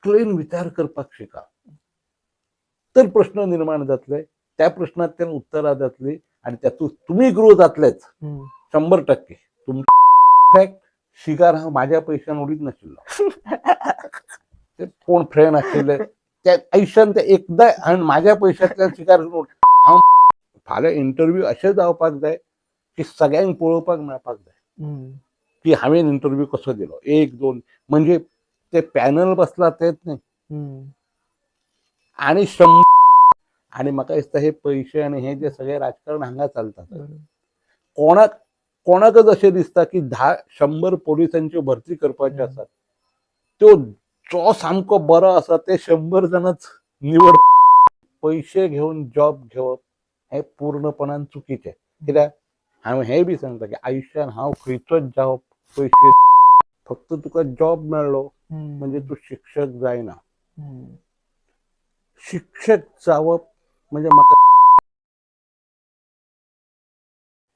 तकलेन विचार करपाक शिका तर प्रश्न निर्माण जातले, त्या प्रश्नांतल्यान उत्तरां जातली आनी तातूंत तुमी ग्रो जातलेच 100%. तुम फॅक्ट शिगार हांव म्हाज्या पयशान उडीत नाशिल्लो. ते कोण फ्रेंड आशिल्ले त्या आयुश्यान ते एकदां हांवें म्हाज्या पयशांतल्यान शिगार हांव. फाल्यां इंटरव्यू अशें जावपाक जाय की सगळ्यांक पळोवपाक मेळपाक जाय की हांवें इंटरव्यू कसो दिलो. एक दोन म्हणजे ते पॅनल बसला तेच न्ही आनी 100. आनी म्हाका दिसता हे पयशे आनी हे जे सगळे राजकारण हांगा चलता, कोणाक कोणाकच अशें दिसता की 10, 100 पोलिसांच्यो भरती करपाच्यो आसात, त्यो जो सामको बरो आसा ते 100 जाणांच निवड. पयशे घेवन जॉब घेवप हें पूर्णपणान चुकीचें, कित्याक हांव हें बी सांगता की आयुश्यान हांव खंयचोच जॉब पयशे, फक्त तुका जॉब मेळ्ळो म्हणजे तूं शिक्षक जायना. शिक्षक जावप म्हणजे म्हाका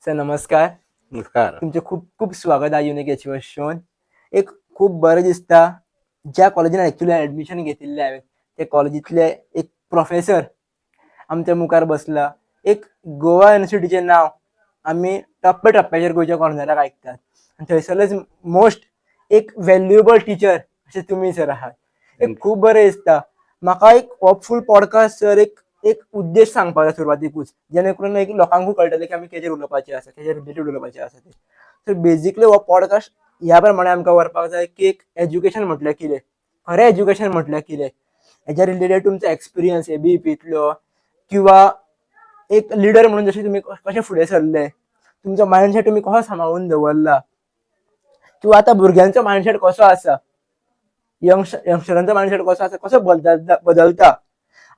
सर, नमस्कार. नमस्कार. तुमचें खूब खूब स्वागत आहे युनिक अचिवर्स शोन. एक खूब बरें दिसता, ज्या कॉलेजीन एक्चुअली एडमिशन घेतिल्लें हांवें ते कॉलेजींतले एक प्रोफेसर आमच्या मुखार बसला. एक गोवा युनिवर्सिटीचें नांव आमी टप्प्या टप्प्याचेर गोंयच्या कॉर्नराक आयकतात आनी थंयसरलेच मोस्ट एक व्हॅल्युएबल टिचर अशें तुमी सर आहात. एक खूब बरें दिसता म्हाका. एक हो फूल पॉडकास्ट सर एक एक उद्देश सांगपाक जाय सुरवातीकूच, जेणे करून एक लोकांकूय कळटलें की आमी केजेर उलोवपाचें आसा, केजेर रिलेटेड उलोवपाचें आसा तें. सो बेजिकली हो पॉडकास्ट ह्या प्रमाणे आमकां व्हरपाक जाय की एक एज्युकेशन म्हटल्यार कितें, खरें एज्युकेशन म्हटल्यार कितें, हेज्या रिलेटेड तुमचो एक्सपिरियन्स एबीईपींतलो किंवा एक लिडर म्हणून जशें तुमी कशें फुडें सरले, तुमचो मायंडसेट तुमी कसो सांबाळून दवरला किंवा आतां भुरग्यांचो मायंडसेट कसो आसा, यंगस्टरांचो मायंडसेट कसो आसा, कसो बदलता बदलता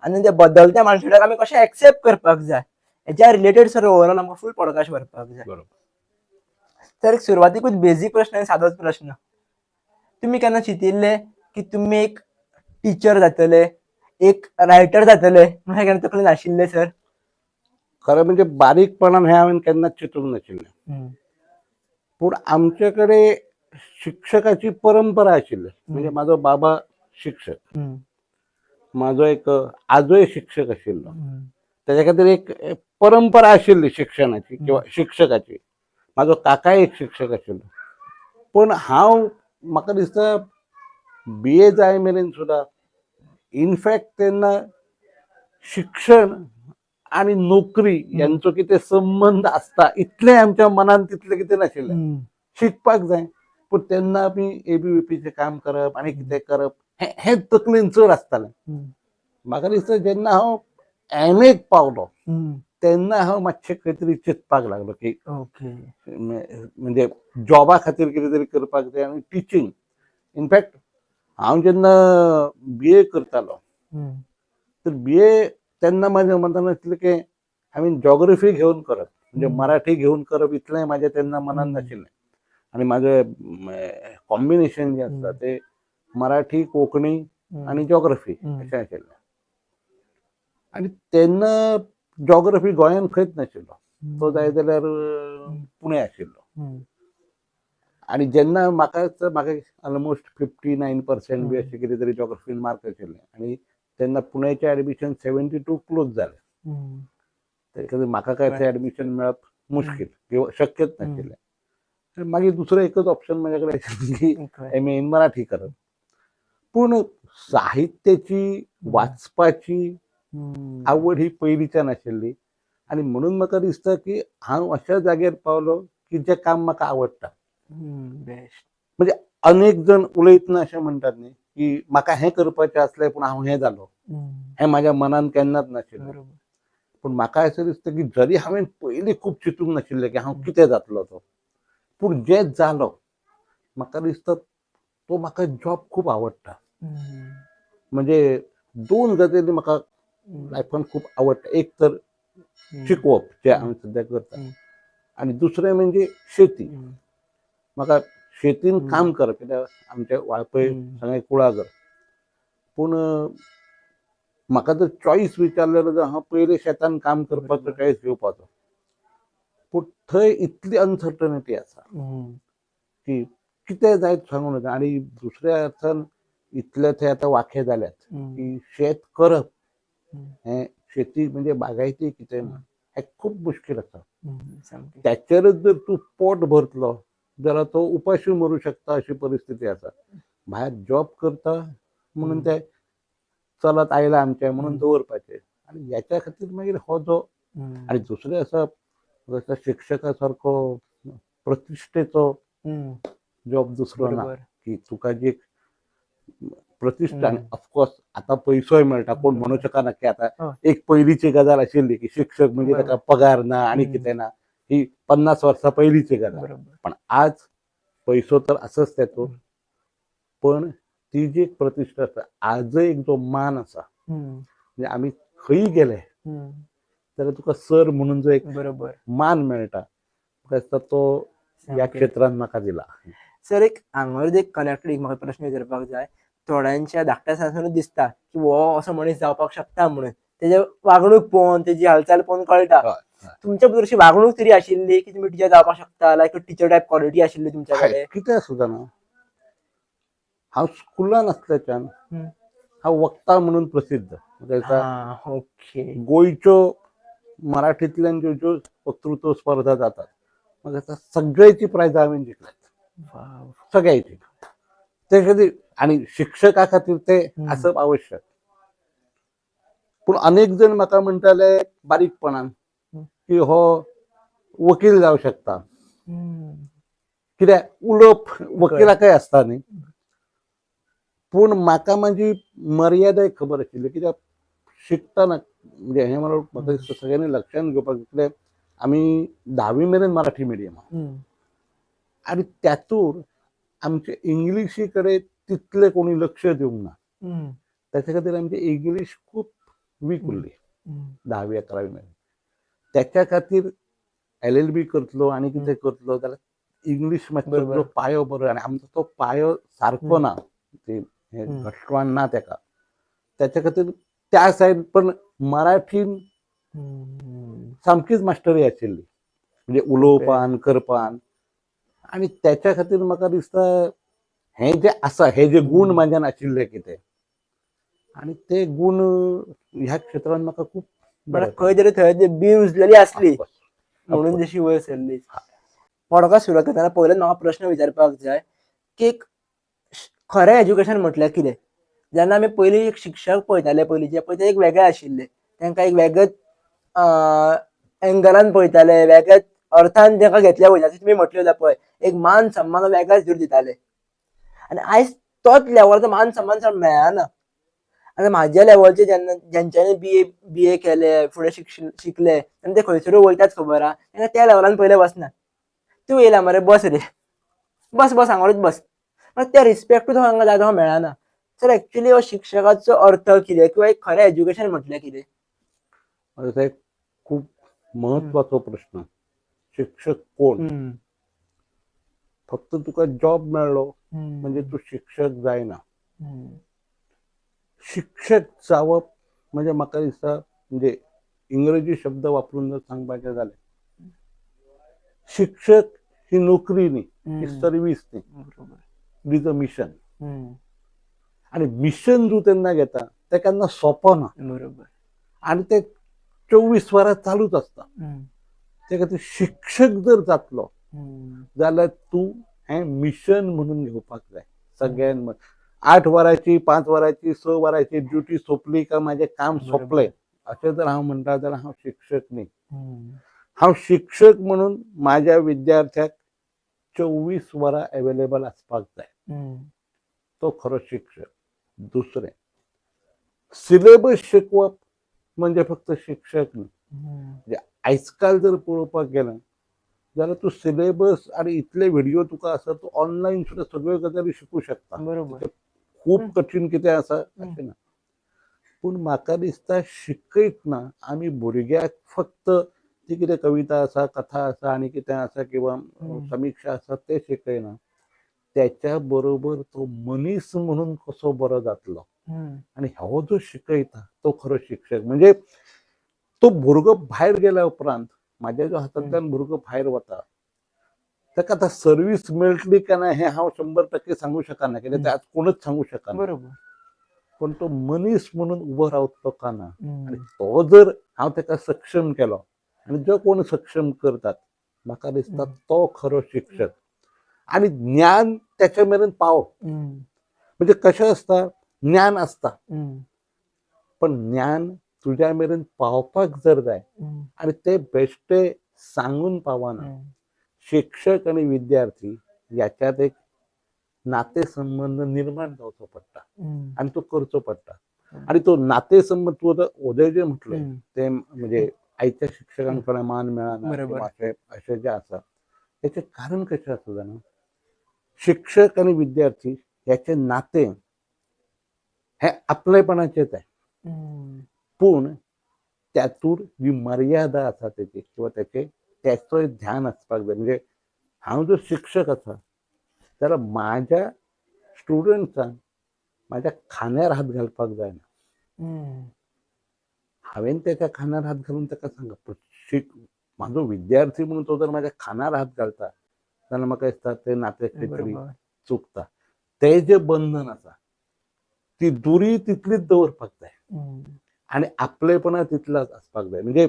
आनी त्या बदलत्या मायंडसेटाक आमी कशें एक्सेप्ट करपाक जाय, हेज्या रिलेटेड सर ओवरऑल आमकां फूल पॉडकास्ट व्हरपाक जाय. तर एक सुरवातीकूच बेजीक प्रश्न आनी सादोच प्रश्न, तुमी केन्ना चिंतिल्ले की तुमी एक टिचर जातले, एक रायटर जातले म्हणून केन्ना तकलेन आशिल्लें सर? खरें म्हणजे बारीकपणान हें हांवें केन्नाच चिंतूंक नाशिल्लें, पूण आमचे कडेन शिक्षकाची परंपरा आशिल्ली. म्हणजे म्हाजो बाबा शिक्षक, म्हाजो एक आजोय शिक्षक आशिल्लो. तेज्या खातीर एक परंपरा आशिल्ली शिक्षणाची किंवा शिक्षकाची. म्हाजो काकाय एक शिक्षक आशिल्लो. पूण हांव म्हाका दिसता बी ए जाय मेरेन सुद्दां इनफॅक्ट तेन्ना शिक्षण आनी नोकरी यांचो कितें संबंद आसता इतलें आमच्या मनान तितलें कितें नाशिल्लें. शिकपाक जाय, पूण तेन्ना आमी एबीवीपीचें काम करप आनी कितें करप हें हें तकलेन चड आसतालें. म्हाका दिसता जेन्ना हांव एम एक पावलो तेन्ना हांव मातशें खंय तरी चिंतपाक लागलो की म्हणजे जॉबा खातीर कितें तरी करपाक जाय आनी टिचींग. इनफॅक्ट हांव जेन्ना बी ए करतालो तर बी ए तेन्ना म्हाज्या मनान आसलें की हांवें जॉग्रफी घेवन करप, म्हणजे मराठी घेवन करप इतलें म्हाज्या तेन्ना मनान नाशिल्लें. आनी म्हाजें कॉम्बिनेशन जें आसता ते मराठी, कोंकणी आनी जॉग्रफी अशें आशिल्लें. आनी तेन्ना जॉग्रफी गोंयांत खंयच नाशिल्लो, तो जाय जाल्यार पुणे आशिल्लो. आनी जेन्ना म्हाका म्हाका ऑलमोस्ट 59% बी अशें कितें तरी जॉग्रफीन मार्क आशिल्ले आनी तेन्ना पुण्याचें एडमिशन 72 क्लोज जालें. तेका खातीर म्हाका काय थंय एडमिशन मेळप मुश्कील किंवा शक्यच नाशिल्लें. आनी मागीर दुसरें एकच ऑप्शन म्हाज्या कडेन आशिल्लें की एम ए इन मराठी करप. पूण साहित्याची वाचपाची आवड ही पयलींच्यान आशिल्ली आनी म्हणून म्हाका दिसता की हांव अश्या जाग्यार पावलो की जें काम म्हाका आवडटा. बेस्ट. अनेक जण उलयतना अशें म्हणटात न्ही की म्हाका हें करपाचें आसलें पूण हांव हें जालो, हें म्हाज्या मनान केन्नाच नाशिल्लें. पूण म्हाका अशें दिसता की जरी हांवें पयलीं खूब चिंतूंक नाशिल्लें की हांव कितें जातलो तो, पूण जें जालो म्हाका दिसता तो म्हाका जॉब खूब आवडटा. म्हणजे दोन गजाली म्हाका लायफान खूब आवडटा. एक तर शिकोवप जें हांव सद्या करता आनी दुसरें म्हणजे शेती. म्हाका शेतीन काम करप, कित्याक आमच्या वाळपय सगळें कुळागर. पूण म्हाका जर चॉयस विचारलें जाल्यार हांव पयलीं शेतान काम करपाचो चॉयस घेवपाचो, पूण थंय इतली अनसर्टनिटी आसा की कितें जायत सांगूं नाका. आनी दुसऱ्या अर्थान इतले थंय आतां वाखे जाल्यात की शेत करप हें, शेती म्हणजे बागायती कितें हें खूब मुश्कील आसा. त्याचेरच जर तूं पोट भरतलो जाल्यार तो उपाशी मरूं शकता अशी परिस्थिती आसा. भायर जॉब करता म्हणून ते चलत आयला आमचें म्हणून दवरपाचें. आनी हेच्या खातीर मागीर हो जो आनी दुसरें आसा शिक्षका सारको प्रतिश्ठेचो जॉब दुसरो ना की तुका जी प्रतिश्ठा. आनी ऑफकोर्स आतां पयसोय मेळटा, कोण म्हणू शकना की आतां एक पयलींची गजाल आशिल्ली की शिक्षक म्हणजे ताका पगार ना आनी कितें ना, ही 50 वर्सां पयलींची गजाल. पण आज पयसो तर आसच तेतूं, पण ती जी एक प्रतिश्ठा आसा, आजय एक जो मान आसा, म्हणजे आमी खंय गेले जाल्यार तुका सर म्हणून जो एक मान मेळटा, म्हाका दिसता तो ह्या क्षेत्रान म्हाका दिला. सर एक हांगर एक कनेक्टेड एक म्हाका प्रश्न विचारपाक जाय. थोड्यांच्या धाकट्या सासूनच दिसता की हो असो मनीस जावपाक शकता म्हणून, तेजे वागणूक पळोवन तेजी हालचाल पळोवन कळटा. तुमच्या भितर अशी वागणूक तरी आशिल्ली की तुमी टिचर जावपाक शकता, लायक टिचर टायप क्वॉलिटी आशिल्ली तुमच्या कडेन? कितें आसा जाणा, हांव स्कुलान आसल्याच्यान हांव वक्ता म्हणून प्रसिद्ध. ओके. गोंयच्यो मराठींतल्यान ज्यो ज्यो वक्तृत्व स्पर्धा जातात म्हाका सगळ्याची प्रायजां हांवें जिखल्यात, सगळ्याची. ते खातीर आनी शिक्षका खातीर ते आसप आवश्यक. पूण अनेक जण म्हाका म्हणटाले बारीकपणान की हो वकील जावं शकता, कित्याक उलोवप वकिलाकय आसता न्ही. पूण म्हाका म्हाजी मर्यादाय खबर आशिल्ली, कित्याक शिकतना म्हणजे हें मला म्हाका सगळ्यांनी लक्षांत घेवपाक जाय. आमी 10वी मेरेन मराठी मिडियम आनी त्यातूर आमचे इंग्लिशी कडेन तितले कोणी लक्ष दिवंक ना, त्याच्या खातीर आमची इंग्लिश खूब वीक उरली 10वी 11वी मेरेन. त्याच्या खातीर LLB करतलो आनी कितें करतलो जाल्यार इंग्लिश मातसो जो पायो बरो, आनी आमचो तो पायो सारको ना, ते घटवान ना तेका, त्याच्या खातीर त्या सायड. पण मराठीन सामकीच मास्टरी आशिल्ली, म्हणजे उलोवपान करपान. आनी त्याच्या खातीर म्हाका दिसता हें जे आसा हे जे गुण म्हाज्यान आशिल्ले कितें, आनी ते गुण ह्या क्षेत्रान म्हाका खूब खंय तरी थंय बी रुजलेली आसली म्हणून जशी वयर सरली. पॉडकास्ट सुरू करतना पयलींच म्हाका प्रश्न विचारपाक जाय की एक खरें एज्युकेशन म्हटल्यार कितें? जेन्ना आमी पयलीं एक शिक्षक पळयताले पयलींचे, पळय ते एक वेगळे आशिल्ले, तांकां एक वेगळेच एंगलान पळयताले, वेगळ्याच अर्थान तांकां घेतले वयता. तुमी म्हटलें पळय एक मान सन्मान वेगळेच धरून दिताले, आनी आयज तोच लेवलाचो मान सन्मान सर मेळना. आतां म्हाज्या लेवलचे जेन्ना जेंच्यांनी बी ए केले, फुडें शिकले, तेन्ना ते खंयसरूय वयतात खबर आहा, तेन्ना त्या लेवलान पयले वचना. तूं येयला मरे, बस रे, बस बस हांगारूच बस, मागीर त्या रिस्पेक्टूच हांगा जाय तो मेळना. सर एक्चुअली हो शिक्षकाचो अर्थ कितें किंवा एक खरें एज्युकेशन म्हटल्यार कितें? एक खूब महत्वाचो प्रश्न. शिक्षक कोण? फक्त तुका जॉब मेळ्ळो म्हणजे तूं शिक्षक जायना. शिक्षक जावप म्हणजे म्हाका दिसता, म्हणजे इंग्रजी शब्द वापरून जर सांगपाचें जाल्यार, शिक्षक ही नोकरी न्ही, ही सर्वीस न्ही, it is a mission. आनी मिशन जो तेन्ना घेता तें केन्ना सोंपना. बरोबर. आनी ते 24 वरां चालूच आसता. ते खातीर शिक्षक जर जातलो जाल्यार तूं हें मिशन म्हणून घेवपाक जाय. सगळ्यां 8 वरांची 5 वरांची 6 वरांची ड्युटी सोंपली काय म्हाजें काम सोंपलें अशें जर हांव म्हणटा जाल्यार हांव शिक्षक न्ही. हांव शिक्षक म्हणून म्हाज्या विद्यार्थ्याक 24 वरां अवेलेबल आसपाक जाय, तो खरो शिक्षक. दुसरें, सिलेबस शिकवप म्हणजे फक्त शिक्षक न्ही. म्हणजे आयजकाल जर पळोवपाक गेलें जाल्यार तूं सिलेबस आनी इतले व्हिडियो तुका आसा, तूं ऑनलायन सुद्दां सगळ्यो गजाली शिकूं शकता. बरोबर. खूब कठीण कितें आसा अशें ना. पूण म्हाका दिसता शिकयतना आमी भुरग्याक फक्त ती कितें कविता आसा, कथा आसा आनी कितें आसा किंवा समिक्षा आसा तें शिकयना, त्याच्या बरोबर तो मनीस म्हणून कसो बरो जातलो आनी हो जो शिकयता तो खरो शिक्षक. म्हणजे तो भुरगो भायर गेल्या उपरांत, म्हाज्या जो हातांतल्यान भुरगो भायर वता ताका आतां सर्वीस मेळटली काय ना हें हांव 100% सांगू शकना, कित्याक ते आज कोणूच सांगू शकना. बरोबर. पण तो मनीस म्हणून उबो रावतलो का ना, आनी तो जर हांव ताका सक्षम केलो आनी जो कोण सक्षम करतात म्हाका दिसता तो खरो शिक्षक. आनी ज्ञान त्याच्या मेरेन पावप म्हणजे कशें आसता, ज्ञान आसता पण ज्ञान तुज्या मेरेन पावपाक जर जाय आनी ते बेश्टे सांगून पावना. शिक्षक आनी विद्यार्थी ह्याच्यात एक नातेसंबंध निर्माण जावचो पडटा आनी तो करचो पडटा. आनी तो नातेसंबंध तूं आतां उदय जे म्हटलें ते म्हणजे आयच्या शिक्षकांक थोडे मान मेळना किंवा अशें जें आसा तेचें कारण कशें आसा जाणा, शिक्षक आनी विद्यार्थी ह्याचें नातें हें आपलेपणाचेंच आहे, पूण त्यातूर जी मर्यादा आसा तेची किंवा तेचे तेचोय ध्यान आसपाक जाय. म्हणजे हांव जर शिक्षक आसा जाल्यार म्हाज्या स्टुडंट्सान म्हाज्या खांद्यार हात घालपाक जायना. हांवें तेच्या खांद्यार हात घालून ताका सांगप, म्हाजो विद्यार्थी म्हणून तो जर म्हाज्या खांद्यार हात घालता जाल्यार म्हाका दिसता तें नातें खंय तरी चुकता. तें जें बंधन आसा ती दुरी तितलीच दवरपाक जाय आनी आपलेपणा तितलोच आसपाक जाय. म्हणजे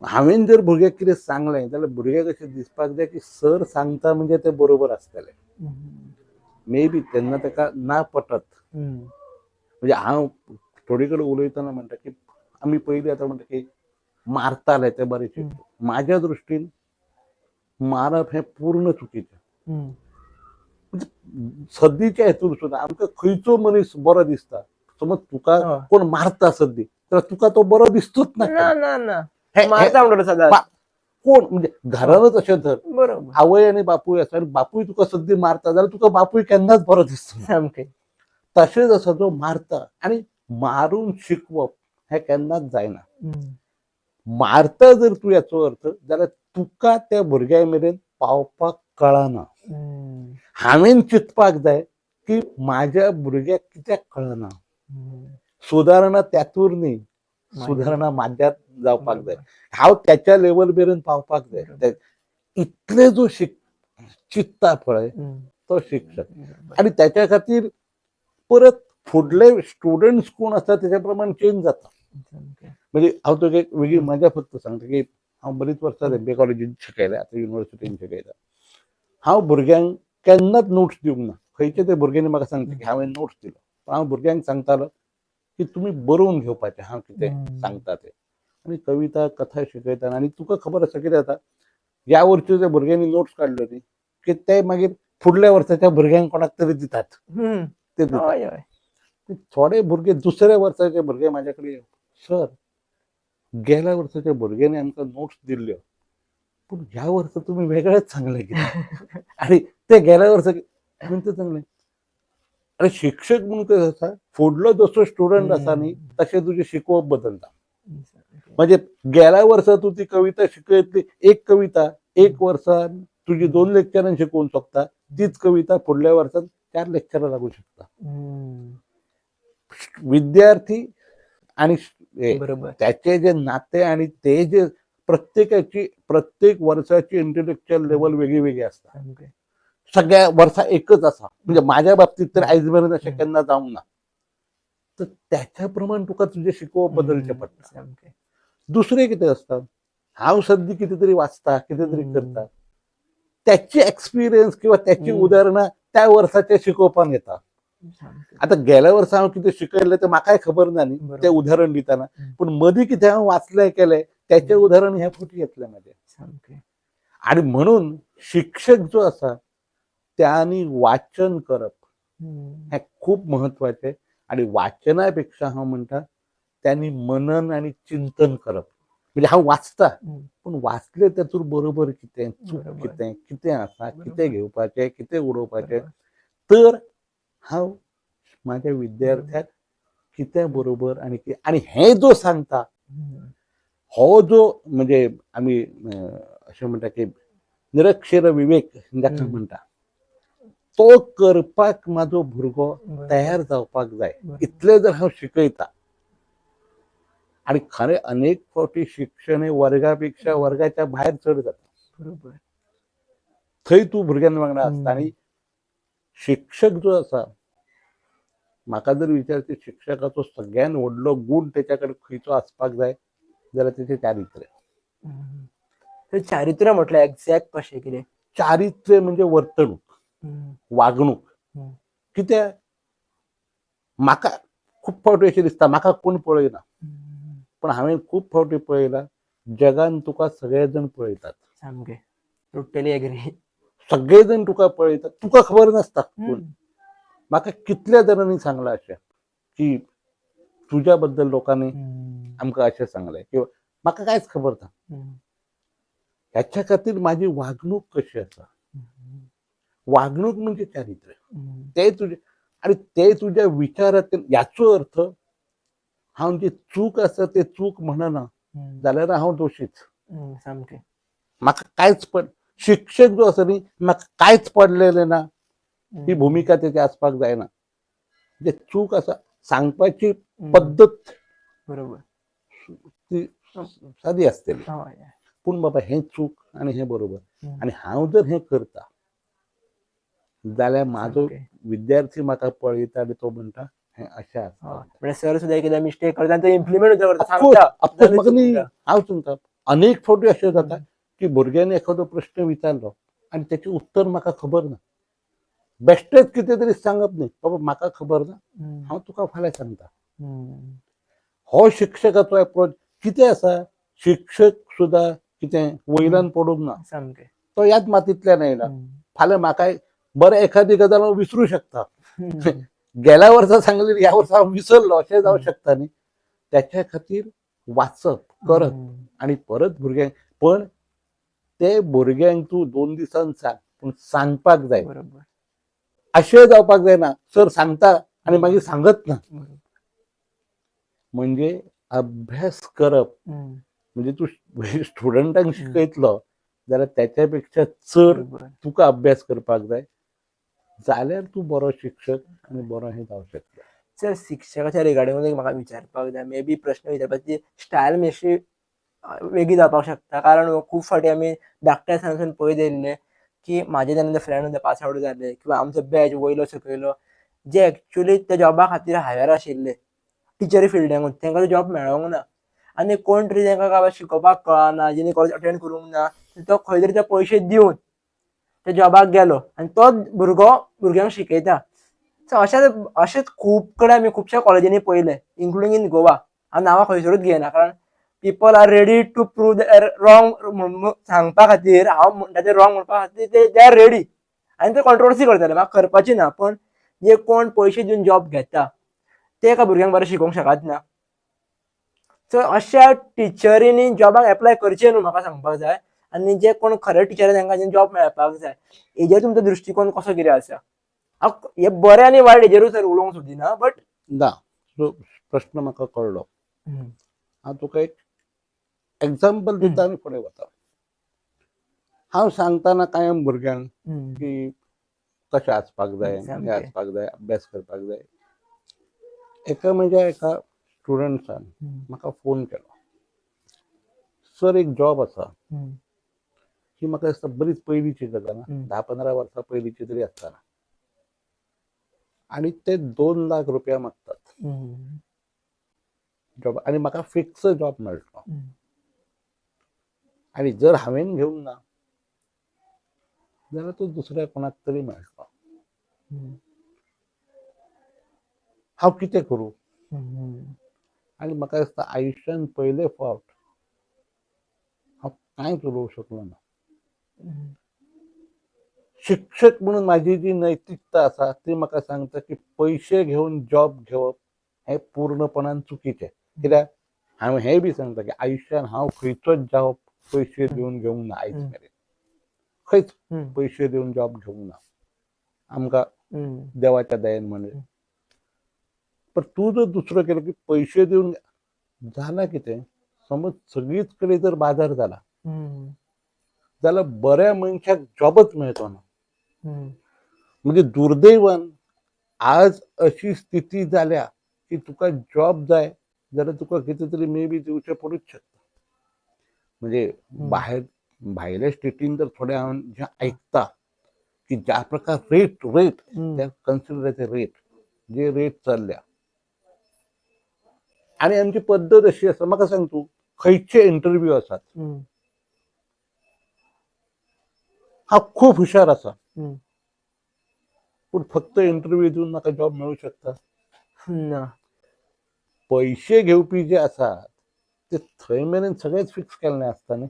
हांवें जर भुरग्याक कितें सांगलें जाल्यार भुरग्याक अशें दिसपाक जाय की सर सांगता म्हणजे तें बरोबर आसतलें. मे बी तेन्ना ताका ना पटत. म्हणजे हांव थोडे कडेन उलयतना म्हणटा की आमी पयलीं आतां म्हणटा की मारताले ते बरें शिकता. म्हाज्या दृश्टीन मारप हें पूर्ण चुकीचें. म्हणजे सद्दीच्या हेतून सुद्दां आमकां खंयचो मनीस बरो दिसता, समज तुका कोण मारता सद्दी तर तुका तो बरो दिसतोच ना. ना मारता कोण म्हणजे घरानच अशें धर, बरोबर, आवय आनी बापूय आसा आनी बापूय तुका सद्दी मारता जाल्यार तुका बापूय केन्नाच बरो दिसता. सामकें तशेंच आसा जो मारता आनी मारून शिकवप हें केन्नाच जायना. मारता जर तूं याचो अर्थ जाल्यार तुका त्या भुरग्या मेरेन पावपाक कळना. हांवें चिंतपाक जाय की म्हाज्या भुरग्याक कित्याक कळना. सुदारणा त्यातूर न्ही, सुदारणा म्हाज्यात जावपाक जाय. हांव त्याच्या लेवल मेरेन पावपाक जाय. इतले जो चिंतता पळय तो शिक्षक. आनी त्याच्या खातीर परत फुडले स्टुडंट्स कोण आसा तेच्या प्रमाण चेंज जाता. म्हणजे हांव तुका एक वेगळी मजा फक्त सांगता की हांव बरीच वर्सां एम बी कॉलेजीन शिकयलें, आतां युनिवर्सिटीन शिकयता. हांव भुरग्यांक केन्नाच नोट्स दिवंक ना. खंयचे ते भुरग्यांनी म्हाका सांगता की हांवें नोट्स दिलो, पण हांव भुरग्यांक सांगतालो की तुमी बरोवन घेवपाचें हांव कितें सांगता तें. आनी कविता कथा शिकयतना आनी तुका खबर आसा कितें जाता, ह्या वर्सी त्या भुरग्यांनी नोट्स काडल्यो न्ही की ते मागीर फुडल्या वर्साच्या भुरग्यांक कोणाक तरी दितात, ते दितात. थोडे भुरगे दुसऱ्या वर्साचे भुरगे म्हाज्या कडेन, सर गेल्या वर्साच्या भुरग्यांनी आमकां नोट्स दिल्ल्यो पूण ह्या वर्सा तुमी वेगळेच सांगलें कितें. आनी ते गेल्या वर्सा हांवें तें सांगलें, अरे शिक्षक म्हणून कसं आसा, फुडलो जसो स्टुडंट आसा न्ही तशें तुजें शिकोवप बदलता. म्हणजे गेल्या वर्सा तूं ती कविता शिकयतली, एक कविता एक वर्सान तुजी 2 लेक्चरां शिकोवंक शकता, तीच कविता फुडल्या वर्सान 4 लेक्चरां लागूं शकता. विद्यार्थी आणि त्याचे जे नाते आणि ते जे प्रत्येकाची प्रत्येक वर्षाची इंटलेक्च्युअल लेवल वेगळी वेगळी असता. सगळ्या वर्सा एकच आसा. म्हणजे माझ्या बाबतीत तर आयज मेरेन अशें केन्ना जावंक ना. तर त्याच्या प्रमाण तुका तुजें शिकोवप बदलचें पडटा. दुसरें कितें आसता, हांव सद्दी कितें तरी वाचता, कितें तरी करता, त्याची एक्सपिरियन्स किंवा त्याची उदाहरणां त्या वर्साच्या शिकोवपान येता. आतां गेल्या वर्सा हांव कितें शिकयलें तें म्हाकाय खबर ना न्ही तें उदाहरण दितना, पूण मदीं कितें हांव वाचलें केलें त्याचें उदाहरण हें फुटी येतलें म्हाजें. आनी म्हणून शिक्षक जो आसा त्यांनी वाचन करप हें खूब म्हत्वाचें. आनी वाचना पेक्षा हांव म्हणटा त्यांनी मनन आनी चिंतन करप. म्हणजे हांव वाचता पूण वाचलें तातूंत बरोबर कितें, चूक कितें, कितें आसा, कितें घेवपाचें, कितें उडोवपाचें, तर हांव म्हाज्या विद्यार्थ्याक कितें बरोबर आनी आनी हें जो सांगता हो जो म्हणजे आमी अशें म्हणटा की निरक्षर विवेक जाका म्हणटा तो करपाक म्हाजो भुरगो तयार जावपाक जाय. इतलें जर हांव शिकयता. आनी खरें अनेक फावटी शिक्षण हे वर्गा पेक्षा वर्गाच्या भायर चड जाता. बरोबर. थंय तूं भुरग्यां वांगडा आसता. आनी शिक्षक जो आसा, म्हाका जर विचारचे शिक्षकाचो सगळ्यान व्हडलो गूण तेच्या कडेन खंयचो आसपाक जाय जाल्यार तेचें चारित्र्य. चारित्र्य म्हटल्यार एग्जॅक्ट कशें कितें? चारित्र्य म्हणजे वर्तणूक, वागणूक. कित्याक म्हाका खूब फावटी अशें दिसता म्हाका कोण पळयना, पण हांवें खूब फावटी पळयलां जगान तुका सगळे जण पळयतात. सामकें टोटली एग्री. सगळे जण तुका पळयतात, तुका खबर नासता कोण. म्हाका कितल्या जाणांनी सांगलां अशें की तुज्या बद्दल लोकांनी आमकां अशें सांगलें किंवा म्हाका कांयच खबर ना. ह्याच्या खातीर म्हाजी वागणूक कशी आसा, वागणूक म्हणजे चारित्र्य. ते तुजे आनी ते तुज्या विचारांतल्यान. ह्याचो अर्थ हांव जी चूक आसा ते चूक म्हणना जाल्यार हांव दोशीच. सामकें. म्हाका कांयच पड शिक्षक जो आसा न्ही म्हाका कांयच पडलेलें ना ही भुमिका तेची आसपाक जायना. जे चूक आसा सांगपाची पद्दत बरोबर ती सादी आसतली, पूण बाबा हें चूक आनी हें बरोबर. आनी हांव जर हें करता जाल्यार म्हाजो विद्यार्थी म्हाका पळयता आनी तो म्हणटा हें अशें आसा. म्हणजे सर सुद्दां एकदां मिस्टेक करता आनी तो इम्प्लिमेंट सुद्दां करता, सांगता. ऑफकोर्स म्हाका न्ही, हांव सांगता अनेक फावटी अशें जाता की भुरग्यांनी एखादो प्रश्न विचारलो आनी तेचें उत्तर म्हाका खबर ना, बेश्टेच कितें तरी सांगप न्ही, बाबा म्हाका खबर ना हांव तुका फाल्यां सांगता. हो शिक्षकाचो एप्रोच कितें आसा, शिक्षक सुद्दां कितें वयल्यान पडूंक ना, सामकें तो ह्याच मातींतल्यान आयला. फाल्यां म्हाका बरें एखादी गजाल हांव विसरूं शकता, गेल्या वर्सा सांगलेली ह्या वर्सा हांव विसरलो अशें जावं शकता न्ही. त्याच्या खातीर वाचप करप आनी परत भुरग्यांक, पण ते भुरग्यांक तूं 2 दिसान सांग पूण सांगपाक जाय. बरोबर. अशें जावपाक जायना सर सांगता आनी मागीर सांगत ना. म्हणजे अभ्यास करप म्हणजे तूं स्टुडंटांक शिकयतलो जाल्यार त्याच्या पेक्षा चड तुका अभ्यास करपाक जाय, जाल्यार तूं बरो शिक्षक आनी बरो हें जावं शकता. सर शिक्षकाच्या रिगार्डिंग म्हाका विचारपाक जाय, मे बी प्रश्न विचारपाची स्टायल मातशी वेगळी जावपाक शकता, कारण खूब फावटी आमी धाकट्या आसतना पळयत येयल्ले की म्हाजे जेन्ना फ्रेंड पास आवट जाले किंवा आमचो बॅच वयलो सकयलो जे एक्चुली त्या जॉबा खातीर हायर आशिल्ले टिचरी फिल्डांकूच, तांकां तो जॉब मेळोंक ना आनी कोण तरी तांकां काय शिकोवपाक कळना, जेणे कॉलेज अटेंड करूंक ना, तो खंय तरी ते पयशे दिवन त्या जॉबाक गेलो आनी तो भुरगो भुरग्यांक शिकयता. सो अशेंच खूब कडेन आमी खुबश्या कॉलेजींनी पळयलें, इन्क्लुडींग इन गोवा. हांव नांवां खंयसरूच घेयना कारण people are ready to prove wrong म्हणून सांगपा खातीर, हांव म्हणटा ते रॉंग म्हणपा खातीर ते they are ready आनी ते कॉन्ट्रोवर्सी करतले, म्हाका करपाची ना. पण जे कोण पयशे दिवन जॉब घेता ते एका भुरग्यांक बरें शिकोवंक शकत ना. सो अशा टिचरींनी जॉबाक एप्लाय करचें न्हू म्हाका सांगपाक जाय, आनी जे कोण खरे टिचर तांकां जॉब मेळपाक जाय. हेजेर तुमचो दृश्टिकोन कसो कितें आसा? हे बरें आनी वायट हेजेरूच सर उलोवंक सोदिना, बट ना प्रश्न म्हाका कळ्ळो. हांव तुका एक एग्जाम्पल दिता आनी फुडें वता. हांव सांगतना कायम भुरग्यांक की कशें आसपाक जाय, हें आसपाक जाय, अभ्यास करपाक जाय. एका म्हज्या एका स्टुडंट्सान म्हाका फोन केलो, सर एक जॉब आसा. ही म्हाका दिसता बरीच पयलींची गजाल, 10-15 वर्सां पयलींची तरी आसतना, आनी ते 2 लाख रुपया मागतात जॉब, आनी म्हाका फिक्स जॉब मेळटलो, आनी जर हांवें घेवंक ना जाल्यार तो दुसऱ्या कोणाक तरी मेळटलो. हांव कितें करूं? आनी म्हाका दिसता आयुश्यान पयले फावट हांव कांयच उलोवंक शकलो ना. शिक्षक म्हणून म्हाजी जी नैतिकता आसा ती म्हाका सांगता की पयशे घेवन जॉब घेवप हें पूर्णपणान चुकीचें. कित्याक हांव हें बी सांगता की आयुश्यान हांव खंयचोच जॉब पयशे दिवन घेवंक ना, आयज मेरेन खंयच पयशे दिवन जॉब घेवंक ना, आमकां देवाच्या दयेन म्हणजे. पण तूं जर दुसरो केलो की पयशे दिवन जाला कितें, समज सगळीच कडेन जर बाजार जाला जाल्यार बऱ्या मनशाक जॉबच मेळचो ना. म्हणजे दुर्दैवान आज अशी स्थिती जाल्या की तुका जॉब जाय जाल्यार तुका कितें तरी मे बी दिवचें पडूच शकता. म्हणजे भायर भायल्या स्टेटीन तर थोडे हांव जें आयकता की ज्या प्रकार रेट रेट त्या कन्सिडर रेट जे रेट चल्ल्या आनी आमची पद्दत अशी आसा. म्हाका सांग तूं खंयचे इंटरव्यू आसात, हांव खूब हुशार आसा पूण फक्त इंटरव्यू दिवन म्हाका जॉब मेळूं शकता? ना. पयशे घेवपी जे आसात ते थंय मेरेन सगळेच फिक्स केल्ले आसता न्ही.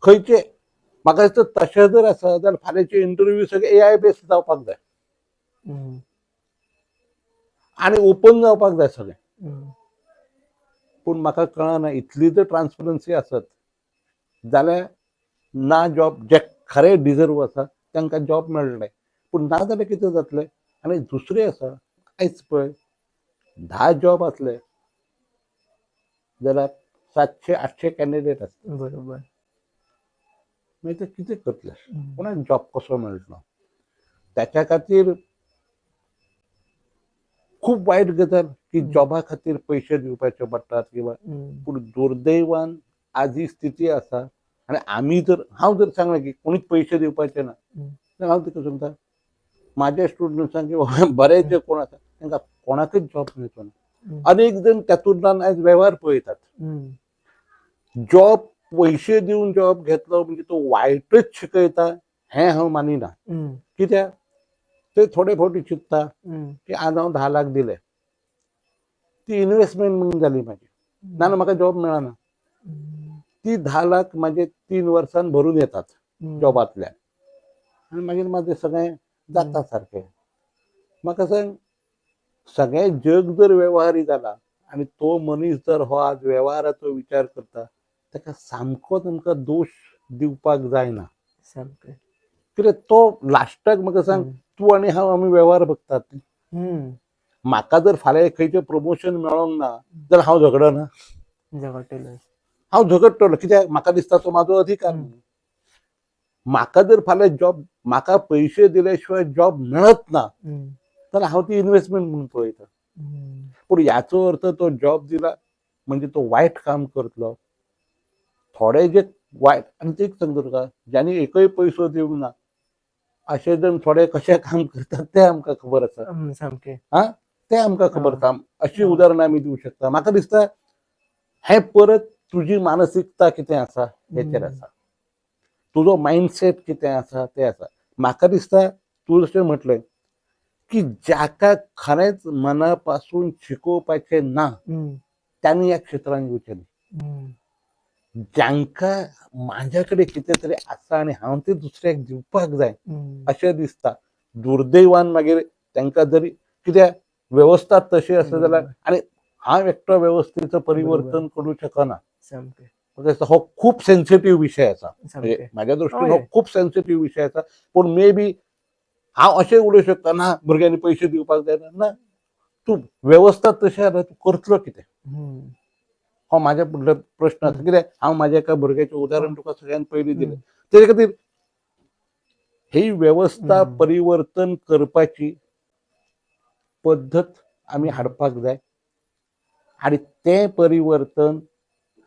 खंयचे म्हाका दिसता तशें जर आसा जाल्यार फाल्यांचे इंटरव्यू सगळे एआय बेस्ड जावपाक जाय आनी ओपन जावपाक जाय सगळें. पूण म्हाका कळना इतली जर ट्रान्सपरन्सी आसत जाल्यार ना जॉब जे खरे डिजर्व आसा तांकां जॉब मेळटले, पूण ना जाल्यार कितें जातलें? आनी दुसरें आसा, आयज पळय 10 जॉब आसले जाल्यार 700-800 कॅन्डिडेट आसता. बरोबर. मागीर ते कितें करतले? कोणाक जॉब कसो मेळटलो? त्याच्या खातीर खूब वायट गजाल की जॉबा खातीर पयशे दिवपाचे पडटात किंवा, पूण दुर्दैवान आज ही स्थिती आसा. आनी आमी जर हांव जर सांगलें की कोणीच पयशे दिवपाचे ना जाल्यार हांव तुका सांगता म्हाज्या स्टुडंट्सांक किंवा बरे जे कोण आसा तांकां कोणाकच जॉब मेळचो ना. अनेक जण तातूंतल्यान आयज वेव्हार पळयतात. जॉब पयशे दिवन जॉब घेतलो म्हणजे तो वायटच शिकयता हें हांव मानिना. कित्याक ते थोडे फावटी चिंत्ता की आज हांव 10 लाख दिले, ती इन्व्हेस्टमेंट म्हणून जाली म्हाजी, नाजाल्यार म्हाका जॉब मेळना. ती 10 लाख म्हाजे 3 वर्सान भरून येतात जॉबांतल्यान आनी मागीर म्हाजें सगळें जाता सारकें. म्हाका सांग सगळें जग जर वेव्हारी जाला आनी तो मनीस जर हो आज वेव्हाराचो विचार करता ताका सामकोच आमकां दोश दिवपाक जायना. सामकें. कित्याक तो लास्टाक म्हाका सांग तूं आनी हांव आमी वेव्हार बगतात. म्हाका जर फाल्यां खंयचें प्रमोशन मेळोंक ना जाल्यार हांव झगडना, झगडटलो. हांव झगडटलो कित्याक म्हाका दिसता तो म्हाजो अधिकार. म्हाका जर फाल्यां जॉब म्हाका पयशे दिले शिवाय जॉब मेळत ना जाल्यार हांव ती इन्व्हेस्टमेंट म्हणून पळयता. पूण याचो अर्थ तो जॉब दिला म्हणजे तो वायट काम करतलो. थोडे जे वायट, आनी ते सांगता तुका ज्यांनी एकय पयसो दिवंक ना अशे जण थोडे कशे काम करतात ते आमकां खबर आसा. सामकें. ते आमकां खबर आसा. अशी उदाहरणां आमी दिवंक शकता. म्हाका दिसता हें परत तुजी मानसिकता कितें आसा हेचेर आसा, तुजो मायंडसेट कितें आसा तें आसा. म्हाका दिसता तूं जशें म्हटलें की जाका खरेंच मना पासून शिकोवपाचें ना तांणी ह्या क्षेत्रांत येवचें न्ही. जांकां म्हाज्या कडेन कितें तरी आसा आनी हांव तें दुसऱ्याक दिवपाक जाय अशें दिसता. दुर्दैवान मागीर तांकां जरी कित्याक वेवस्था तशी आसा जाल्यार आनी हांव एकटो वेवस्थेचो परिवर्तन करूंक शकना. सामकें. हो खूब सेन्सिटीव विशय आसा. म्हणजे म्हाज्या दृश्टीन हो खूब सेन्सिटीव विशय आसा. पूण मे बी हांव अशें उलोवंक शकता ना भुरग्यांनी पयशे दिवपाक जायना, ना तूं वेवस्था तशी आसा तूं करतलो कितें, हो म्हाज्या फुडलो प्रश्न आसा. कित्याक हांव म्हाज्या एका भुरग्याचें उदाहरण तुका सगळ्यान पयलीं दिलें. तेजे खातीर ही वेवस्था परिवर्तन करपाची पद्दत आमी हाडपाक जाय आनी तें परिवर्तन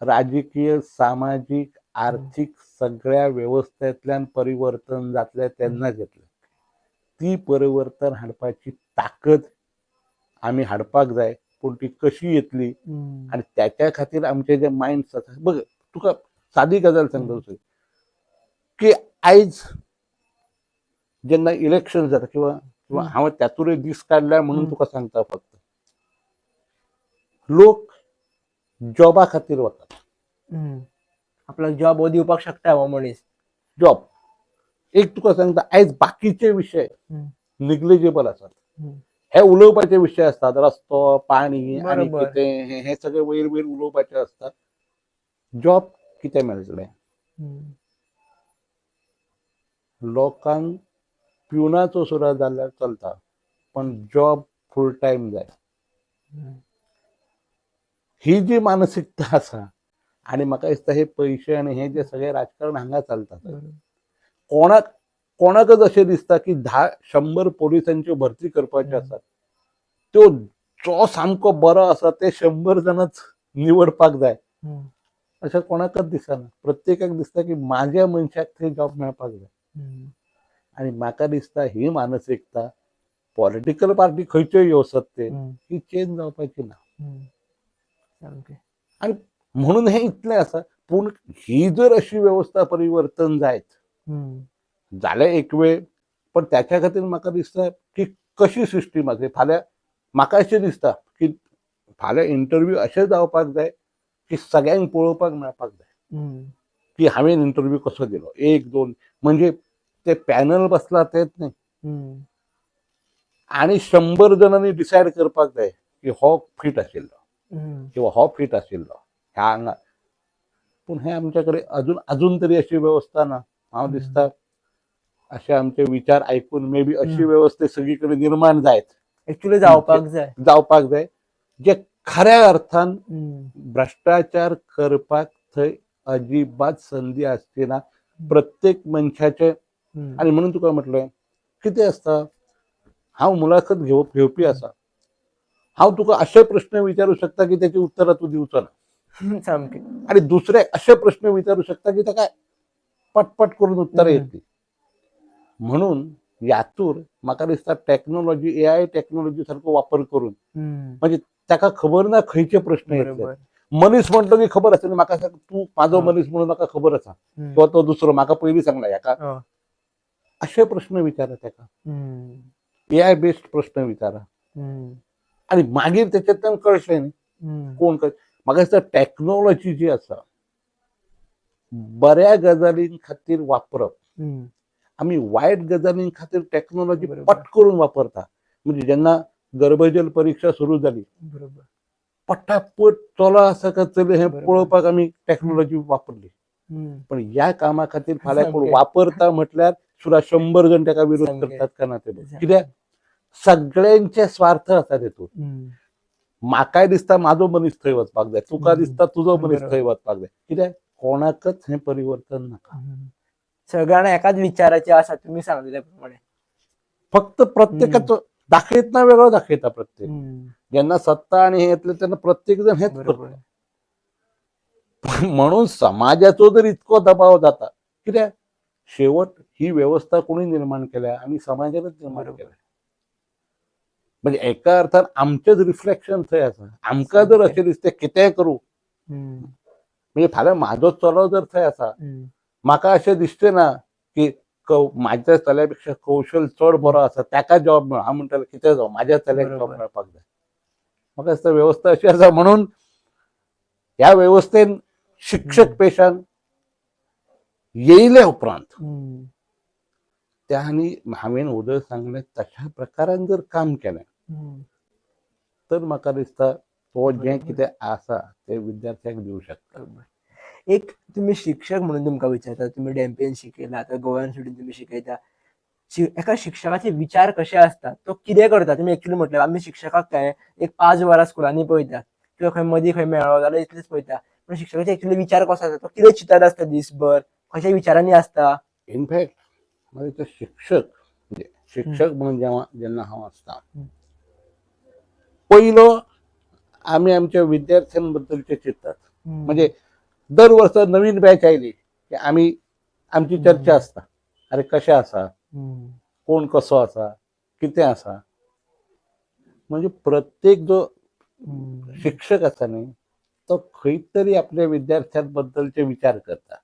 राजकीय, सामाजीक, आर्थीक सगळ्या वेवस्थेंतल्यान परिवर्तन जातलें तेन्नाच येतलें. ती परिवर्तन हाडपाची ताकद आमी हाडपाक जाय. पूण ती कशी येतली आनी त्याच्या खातीर आमचे जे मायंड्स आसा, बघ तुका सादी गजाल सांगता दुसरी की आयज जेन्ना इलेक्शन जाता किंवा किंवा हांव त्यातूनय दीस काडल्या म्हणून तुका सांगता, फक्त लोक जॉबा खातीर वतात. आपलो जॉब हो दिवपाक शकता हो मनीस. जॉब एक तुका सांगता आयज बाकीचे विशय निग्लिजेबल आसात. हे उलोवपाचे विशय आसतात, रस्तो, पाणी आनी कितें हे सगळे वयर वयर उलोवपाचे आसतात. जॉब कितें मेळटलें लोकांक? प्युनाचो सुद्दां जाल्यार चलता पण जॉब फूल टायम जाय. ही जी मानसिकता आसा आनी म्हाका दिसता हे पयशे आनी हे जे सगळे राजकारण हांगा चलता. कोणाकच अशें दिसता की 10-100 पोलिसांच्यो भरती करपाच्यो आसात, त्यो जो सामको बरो आसा ते 100 जाणच निवडपाक जाय अशें कोणाकच दिसना. प्रत्येकाक दिसता की म्हाज्या मनशाक थंय जॉब मेळपाक जाय. आनी म्हाका दिसता ही मानसिकता पॉलिटिकल पार्टी खंयच्योय येवं सत्तेर ही चेंज जावपाची ना. सामकें. आनी म्हणून हें इतलें आसा. पूण ही जर अशी वेवस्था परिवर्तन जायत जालें एक वेळ, पण त्याच्या खातीर म्हाका दिसता की कशी सिस्टीम आसा फाल्यां. म्हाका अशें दिसता की फाल्यां इंटरव्यू अशें जावपाक जाय की सगळ्यांक पळोवपाक मेळपाक जाय की हांवें इंटरव्यू कसो दिलो, एक दोन, म्हणजे ते पॅनल बसला तेच न्ही, आनी 100 जाणांनी डिसायड करपाक जाय की हो फिट आशिल्लो किंवा हो फिट आशिल्लो ह्या हांगा. पूण हें आमच्या कडेन अजून अजून तरी अशी वेवस्था ना. हांव दिसता अशे आमचे विचार आयकून मे बी अशी वेवस्था सगळी कडेन निर्माण जायत. एक्चुअली जावपाक जाय. जावपाक जाय, जे खऱ्या अर्थान भ्रष्टाचार करपाक थंय अजिबात संदी आसची ना प्रत्येक मनशाचे. आनी म्हणून तुका म्हटलें कितें आसता, हांव मुलाखत घेवपी आसा, हांव तुका अशे प्रश्न विचारू शकता की त्याची उत्तरां तूं दिवचो ना. सामकें. आनी दुसरे अशे प्रश्न विचारू शकता की ताका पटपट करून उत्तरां येतली. म्हणून यातूर म्हाका दिसता टॅक्नोलॉजी, एआय टॅक्नोलॉजी सारको वापर करून, म्हणजे ताका खबर ना खंयचे प्रश्न येतले. मनीस म्हणटलो की खबर आसा न्ही, म्हाका सांग तूं म्हाजो मनीस म्हणून म्हाका खबर आसा, किंवा तो दुसरो म्हाका पयलीं सांगला हेका, अशे प्रश्न विचारा ताका, एआय बेस्ड प्रश्न विचारा आनी मागीर तेच्यातल्यान कळटलें न्ही कोण. म्हाका दिसता टॅक्नोलॉजी जी आसा बऱ्या गजालीं खातीर वापरप, आमी वायट गजालीं खातीर टॅक्नोलॉजी पट करून वापरता. म्हणजे जेन्ना गर्भजल परीक्षा सुरू जाली, पटापट चलो आसा काय चली हें पळोवपाक आमी टॅक्नोलॉजी वापरली. पण ह्या कामा खातीर फाल्यां कोण वापरता म्हटल्यार सुद्दां 100 जण ताका विरोध करतात का ना ते. कित्याक सगळ्यांचे स्वार्थ आसा तेतूंत. म्हाकाय दिसता म्हाजो मनीस थंय वचपाक जाय, तुका दिसता तुजो मनीस थंय वचपाक जाय. कित्याक कोणाकच हें परिवर्तन नाका. सगळ्यांना एकाच विचाराचे आसा तुमी सांगलेल्या प्रमाणे. फक्त प्रत्येकाचो दाखयतना वेगळो दाखयता प्रत्येक. जेन्ना सत्ता आनी हें येतलें तेन्ना प्रत्येक जण हेंच करता. म्हणून समाजाचो जर इतको दबाव जाता, कित्याक शेवट ही वेवस्था कोणी निर्माण केल्या, आमी समाजानच निर्माण केल्या. म्हणजे एका अर्थान आमचेच रिफ्लेक्शन थंय आसा. आमकां जर अशें दिसता कितेंय करूं, म्हणजे फाल्यां म्हाजो चलो जर थंय आसा, म्हाका अशें दिसचें ना की म्हाज्या चल्या पेक्षा कौशल चड बरो आसा ताका जॉब मेळ, हांव म्हणटलें कितें जावं म्हाज्या चल्याक जॉब मेळपाक जाय. म्हाका दिसता वेवस्था अशी आसा. म्हणून ह्या वेवस्थेन शिक्षक पेशान येयले उपरांत त्या आनी हांवें उदय सांगलें तशा प्रकारान जर काम केलें तर म्हाका दिसता तो जें कितें आसा तें विद्यार्थ्यांक दिवं शकता. एक तुमी शिक्षक म्हणून तुमकां विचारता, तुमी डेम्पेन शिकयला, आतां गोव्यान सुटीन तुमी शिकयता, एका शिक्षकाचे विचार कशे आसता, तो कितें करता? तुमी एक्चुअली म्हटल्यार आमी शिक्षकाक काय एक 5 वरां स्कुलांनी पळयता किंवा खंय मदीं खंय मेळ्ळो जाल्यार इतलेच पळयता, पूण शिक्षकाचे एक्चुअली विचार कसो आसता, तो कितें चिंतत आसता दिसभर, खंयच्या विचारांनी आसता? इनफॅक्ट म्हणजे ते शिक्षक, म्हणजे शिक्षक म्हणून जेव्हा जेन्ना हांव आसता, पयलो आमी आमच्या विद्यार्थ्यांबद्दलचे चिंततात. म्हणजे दर वर्सा नवीन बॅच आयली की आमी आमची चर्चा आसता, अरे कशें आसा, कोण कसो आसा, कितें आसा. म्हणजे प्रत्येक जो शिक्षक आसा न्ही तो खंय तरी आपल्या विद्यार्थ्यांबद्दलचे विचार करता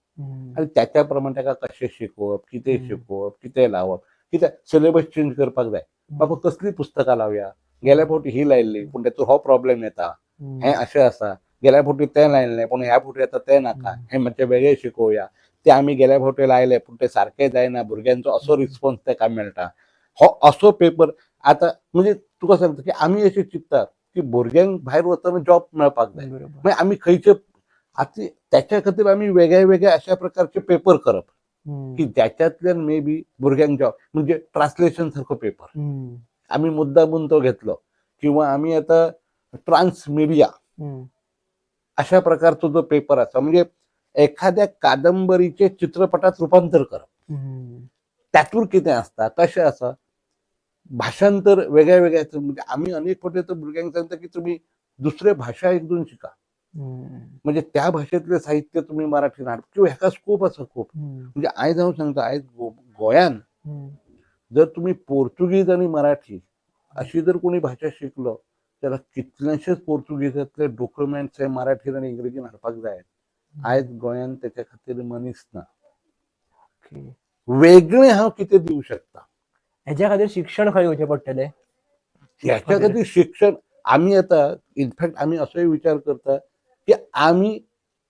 आनी त्याच्या प्रमाणे ताका कशें शिकोवप, कितें शिकोवप, कितें लावप, कितें सिलेबस चेंज करपाक जाय, बाबा कसलीं पुस्तकां लावया, गेल्या फावटी ही लायिल्ली पूण तेचो हो प्रॉब्लेम येता, हें अशें आसा, गेल्या फावटी तें लायिल्लें पूण ह्या फावटी आतां तें नाका, हें मातशें वेगळें शिकोवया, तें आमी गेल्या फावटी लायलें पूण तें सारकें जायना, भुरग्यांचो असो रिस्पॉन्स ताका मेळटा, हो असो पेपर आतां. म्हणजे तुका सांगता की आमी अशें चिंततात की भुरग्यांक भायर वतना जॉब मेळपाक जाय. मागीर आमी खंयचे आतां त्याच्या खातीर आमी वेगळे वेगळे अशा प्रकारचे पेपर करप की ज्याच्यातल्यान मे बी भुरग्यांक जॉब, म्हणजे ट्रान्सलेशन सारको पेपर आमी मुद्दामून तो घेतलो, किंवा आमी आतां ट्रान्समिडिया अशा प्रकारचो जो पेपर आसा, म्हणजे एखाद्या कादंबरीचे चित्रपटात रुपांतर करप, त्यातून कितें आसता कशें आसा, भाषांतर वेगळ्या वेगळ्या. म्हणजे आमी अनेक फावटी तर भुरग्यांक सांगता की तुमी दुसरे भाशा एक दोन शिका, म्हणजे त्या भाशेंतलें साहित्य तुमी मराठीन हाड, किंवा हेका स्कोप आसा खूब. म्हणजे आयज हांव सांगता, आयज गोंयान जर तुमी पोर्तुगीज आनी मराठी अशी जर कोणी भाशा शिकलो जाल्यार कितलेशेच पोर्तुगीजांतले डॉक्युमेंट्स हे मराठीन आनी इंग्लिशीन हाडपाक जाय. आयज गोंयांत तेच्या खातीर मनीस ना. वेगळें हांव कितें दिवं शकता? हेज्या खातीर शिक्षण खंय घेवचें पडटलें? ह्याच्या खातीर शिक्षण आमी आतां इनफॅक्ट आमी असोय विचार करता की आमी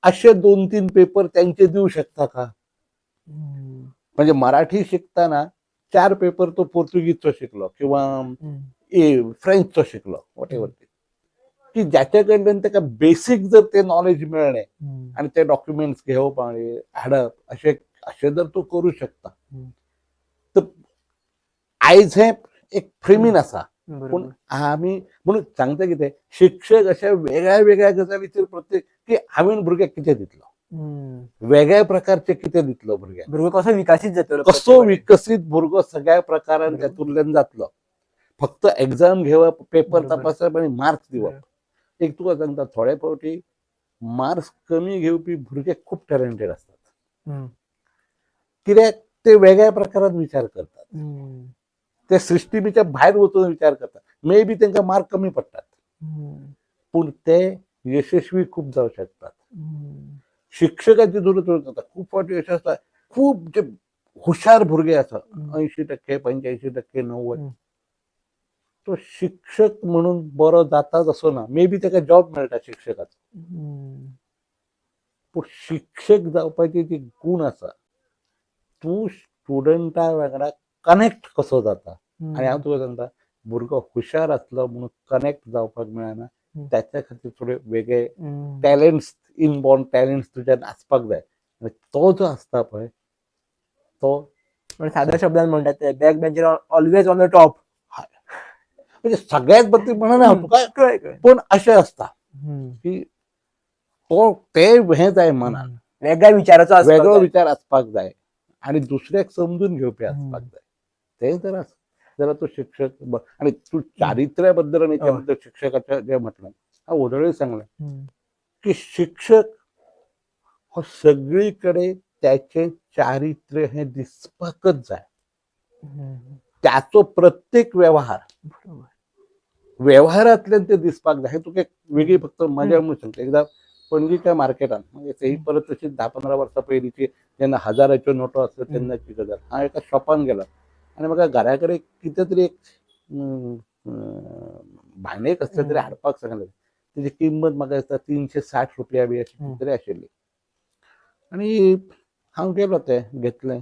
अशे 2-3 पेपर त्यांचे दिवं शकता का? म्हणजे मराठी शिकताना 4 पेपर तो पोर्तुगीजचो शिकलो किंवा फ्रेंचचो शिकलो, what ever, की ज्याच्या कडल्यान ताका बेसीक जर ते नॉलेज मेळ्ळें आनी ते डॉक्युमेंट्स घेवप आनी हाडप अशें अशें जर तो करूं शकता तर आयज हें एक फ्रेमीन आसा. पूण आमी म्हणून सांगता कितें, शिक्षक अशा वेगळ्या वेगळ्या गजालीचेर प्रत्येक की हांवें भुरग्याक कितें दितलो, वेगळ्या प्रकारचे कितें दितलो भुरग्याक, भुरगो कसो विकसीत जातलो, कसो विकसीत भुरगो सगळ्या प्रकारान तातूंतल्यान जातलो. फक्त एग्जाम घेवप, पेपर तपासप आनी मार्क्स दिवप. एक तुका सांगता, थोडे फावटी मार्क्स कमी घेवपी भुरगे खूब टॅलेंटेड आसतात, कित्याक ते वेगळ्या प्रकारात विचार करतात, ते सृष्टीच्या भायर वचून विचार करतात. मे बी तांकां मार्क कमी पडटात पूण ते यशस्वी खूब जावं शकतात. शिक्षकाची जरूरत जाता. खूब फावटी अशें आसता, खूब जे हुशार भुरगे आसा, 80%, 85%, 90, तो शिक्षक म्हणून बरो जाताच असो ना. मे बी ताका जॉब मेळटा शिक्षकाचो, पूण शिक्षक जावपाची जी गूण आसा, तूं स्टुडंटा वांगडा कनेक्ट कसो जाता. आनी हांव तुका सांगता, भुरगो हुशार आसलो म्हणून कनेक्ट जावपाक मेळना, त्याच्या खातीर थोडे वेगळे टॅलंट्स, इनबॉर्न टॅलंट्स तुज्यान आसपाक जाय. आनी तो जो आसता पळय तो साध्या शब्दान म्हणटात ते back bencher always on the top. म्हणजे सगळ्याच बाबतीत म्हणना हांव तुका, पूण अशें आसता की तो ते हें जाय मनान, वेगळ्या विचाराचो, वेगळो विचार आसपाक जाय आनी दुसऱ्याक समजून घेवपी आसपाक जाय. तें जर आसत जाल्यार तो शिक्षक. आनी तूं चारित्र्या बद्दल आनी त्या बद्दल शिक्षकाचें जें म्हटलें, हांव व्हडूय सांगलें की शिक्षक हो सगळी कडेन त्याचें चारित्र्य हें दिसपाकच जाय. त्याचो प्रत्येक व्यवहार, व्यवहारांतल्यान ते दिसपाक जाय. हें तुका एक वेगळी फक्त मजा म्हणून सांगता. एकदां पणजीच्या मार्केटान, म्हणजे तेही परत तशी 10-15 वर्सां पयलींची, जेन्ना हजाराच्यो नोटो आसल्यो तेन्नाची गजाल. हांव एका शॉपान गेलो आनी म्हाका घरा कडेन कितें तरी एक भांडे कसलें तरी हाडपाक सांगलें. तेजी किंमत म्हाका दिसता 360 रुपया बी अशी कितें तरी आशिल्ली. आनी हांव गेलो, तें घेतलें,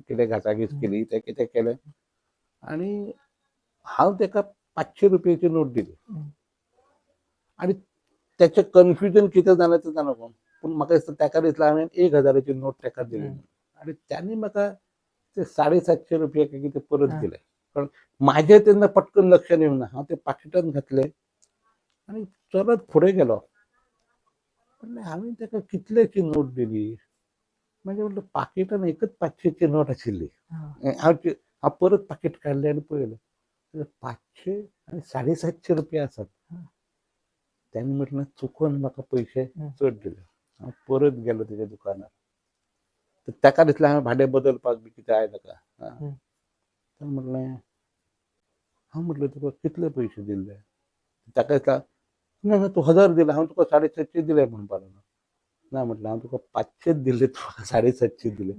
कितें घासाघीस केली, तें कितें केलें आनी हांव ताका 500 रुपयाची नोट दिली. आनी तेचें कन्फ्युजन कितें जालें तें जाणा कोण, पूण म्हाका दिसता ताका दिसलें हांवें 1000ची नोट ताका दिली आनी ताणें म्हाका ते 750 रुपया काय कितें परत दिले. कारण म्हाजें तेन्ना पटकन लक्षान येवना, हांव ते पाकिटान घातले आनी चलत फुडें गेलो. म्हणलें हांवें ताका कितल्याची नोट दिली? मागीर म्हणलें पाकिटान एकच 500ची नोट आशिल्ली. हांव परत पाकीट काडलें आनी पळयलें, 500 आनी 750 रुपया आसात. ताणें म्हटलें चुकोन म्हाका पयशे चड दिले. हांव परत गेलो तेज्या दुकानार, तर ताका दिसलें हांवें भाडें बदलपाक बी कितें आयलां का. ताणें म्हटलें, हांव म्हटलें तुका कितले पयशे दिल्ले? ताका दिसता ना ना तूं 1000 दिले, हांव तुका 750 दिले म्हणपाक लागलो. ना म्हटलें हांव तुका 500 दिले, तुका 750 दिले.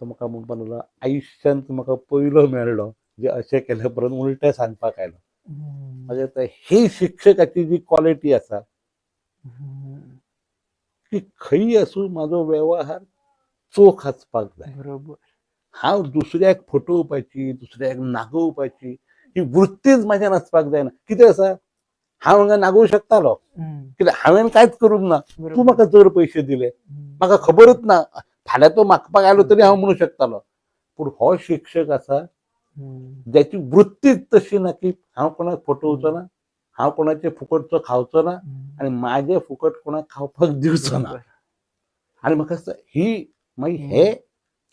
तो म्हाका म्हणपाक लागलो, आयुश्यान तूं म्हाका पयलो मेळ्ळो जे अशें केले उपरांत उलटें सांगपाक आयलो. म्हणजे ही शिक्षकाची जी क्वॉलिटी आसा की खंय आसूं म्हाजो वेव्हार चोख आसपाक जाय. बरोबर. हांव दुसऱ्याक फटोवपाची, दुसऱ्याक नागोवपाची ही वृत्तीच म्हाज्यान आसपाक जायना. कितें आसा, हांव हांगा नागोवंक शकतालो, कित्याक हांवें कांयच करूंक ना, तूं म्हाका चड पयशे दिले, म्हाका खबरूच ना, फाल्यां तो मागपाक आयलो तरी हांव म्हणूंक शकतालो. पूण हो शिक्षक आसा ज्याची वृत्तीच तशी ना की हांव कोणाक फटोवचो ना, हांव कोणाचे फुकटचो खावचो ना आनी म्हाजे फुकट कोणाक खावपाक दिवचो ना. आनी म्हाका दिसता ही मागीर हे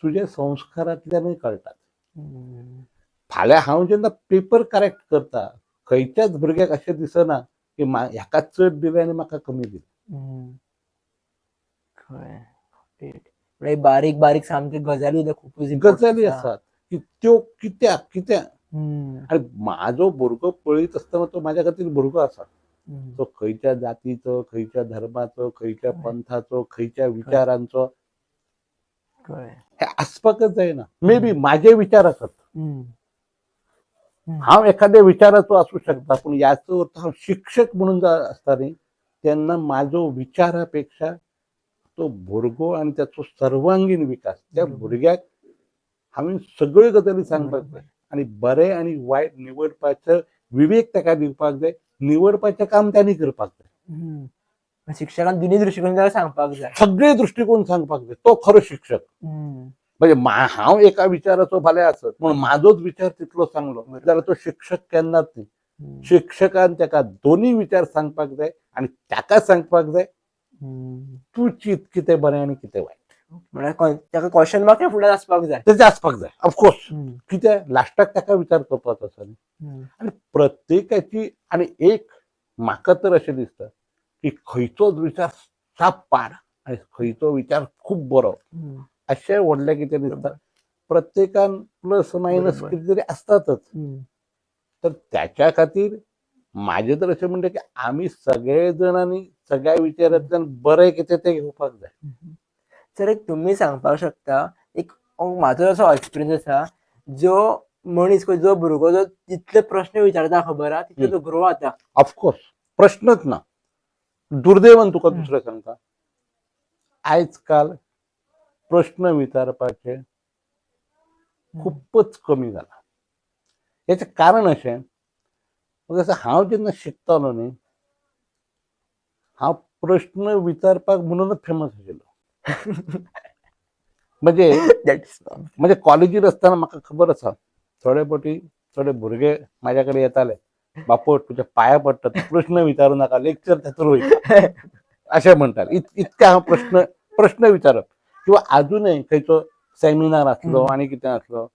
तुज्या संस्कारांतल्यानूय कळटात. फाल्यां हांव जेन्ना पेपर करेक्ट करता, खंयच्याच भुरग्याक अशें दिसना की ह्याका चड दिले आनी म्हाका कमी दिले. बारीक बारीक सामके गजाली खूब गजाली आसात की त्यो कित्याक कित्याक. आनी म्हाजो भुरगो पळयत आसतना तो म्हाज्या खातीर भुरगो आसा. तो खंयच्या जातीचो, खंयच्या धर्माचो, खंयच्या पंथाचो, खंयच्या विचारांचो हे आसपाकच जायना. मे बी माझे विचार आसत, हांव एखाद्या विचाराचो आसूं शकता, पूण याचो अर्थ हांव शिक्षक म्हणून आसता न्ही तेन्ना म्हाजो विचारा पेक्षा तो भुरगो आनी ताचो सर्वांगीण विकास, त्या भुरग्याक हांवें सगळ्यो गजाली सांगपाक जाय आनी बरें आनी वायट निवडपाचो विवेक ताका दिवपाक जाय. निवडपाचें काम तांणी करपाक जाय. शिक्षकान दोन्ही दृष्टिकोन सांगपाक जाय, सगळे दृष्टिकोन सांगपाक जाय. तो खरो शिक्षक. म्हणजे हांव एका विचाराचो फाल्यां आसत पूण म्हाजोच विचार तितलो सांगलो जाल्यार तो शिक्षक केन्नाच न्ही. शिक्षकान ताका दोन्ही विचार सांगपाक जाय आनी ताका सांगपाक जाय तूं चिंत कितें बरें आनी कितें वायट. म्हणल्यार ताका क्वेश्चन मार्क फुडें आसपाक जाय, तेजें आसपाक जाय. ऑफकोर्स कित्याक लास्टाक ताका विचार करपाचो आसा न्ही. आनी प्रत्येकाची आनी एक म्हाका तर अशें दिसता की खंयचोच विचार साप पाड आनी खंयचो विचार खूब बरो अशें व्हडलें कितें दिसता. प्रत्येकान प्लस मायनस कितें तरी आसतातच. तर त्याच्या खातीर म्हाजें तर अशें म्हणटा की आमी सगळे जाणांनी सगळ्या विचारांतल्यान बरें कितें तें घेवपाक जाय. सर एक तुमी सांगपाक शकता, एक म्हाजो असो एक्सपिरियन्स आसा, जो मनीस जो भुरगो जो जितले प्रश्न विचारता खबर आहा तितलो तो ग्रो जाता. ऑफकोर्स प्रश्नच ना. दुर्दैवान तुका दुसरें सांगता, आयज काल प्रश्न विचारपाचे खूपच कमी जाला. हेचें कारण अशें, जसं हांव जेन्ना शिकतालो न्ही, हांव प्रश्न विचारपाक म्हणूनच फेमस आशिल्लो. म्हणजे म्हणजे कॉलेजीर आसतना म्हाका खबर आसा, थोडे फावटी थोडे भुरगे म्हाज्या कडेन येताले, बापट तुज्या पांया पडटा, तूं प्रश्न विचारू नाका, लेक्चर तातूंत वयता अशें म्हणटाले. इतकें हांव प्रश्न विचारप. किंवा आजुनय खंयचो सेमिनार आसलो आनी कितें आसलो,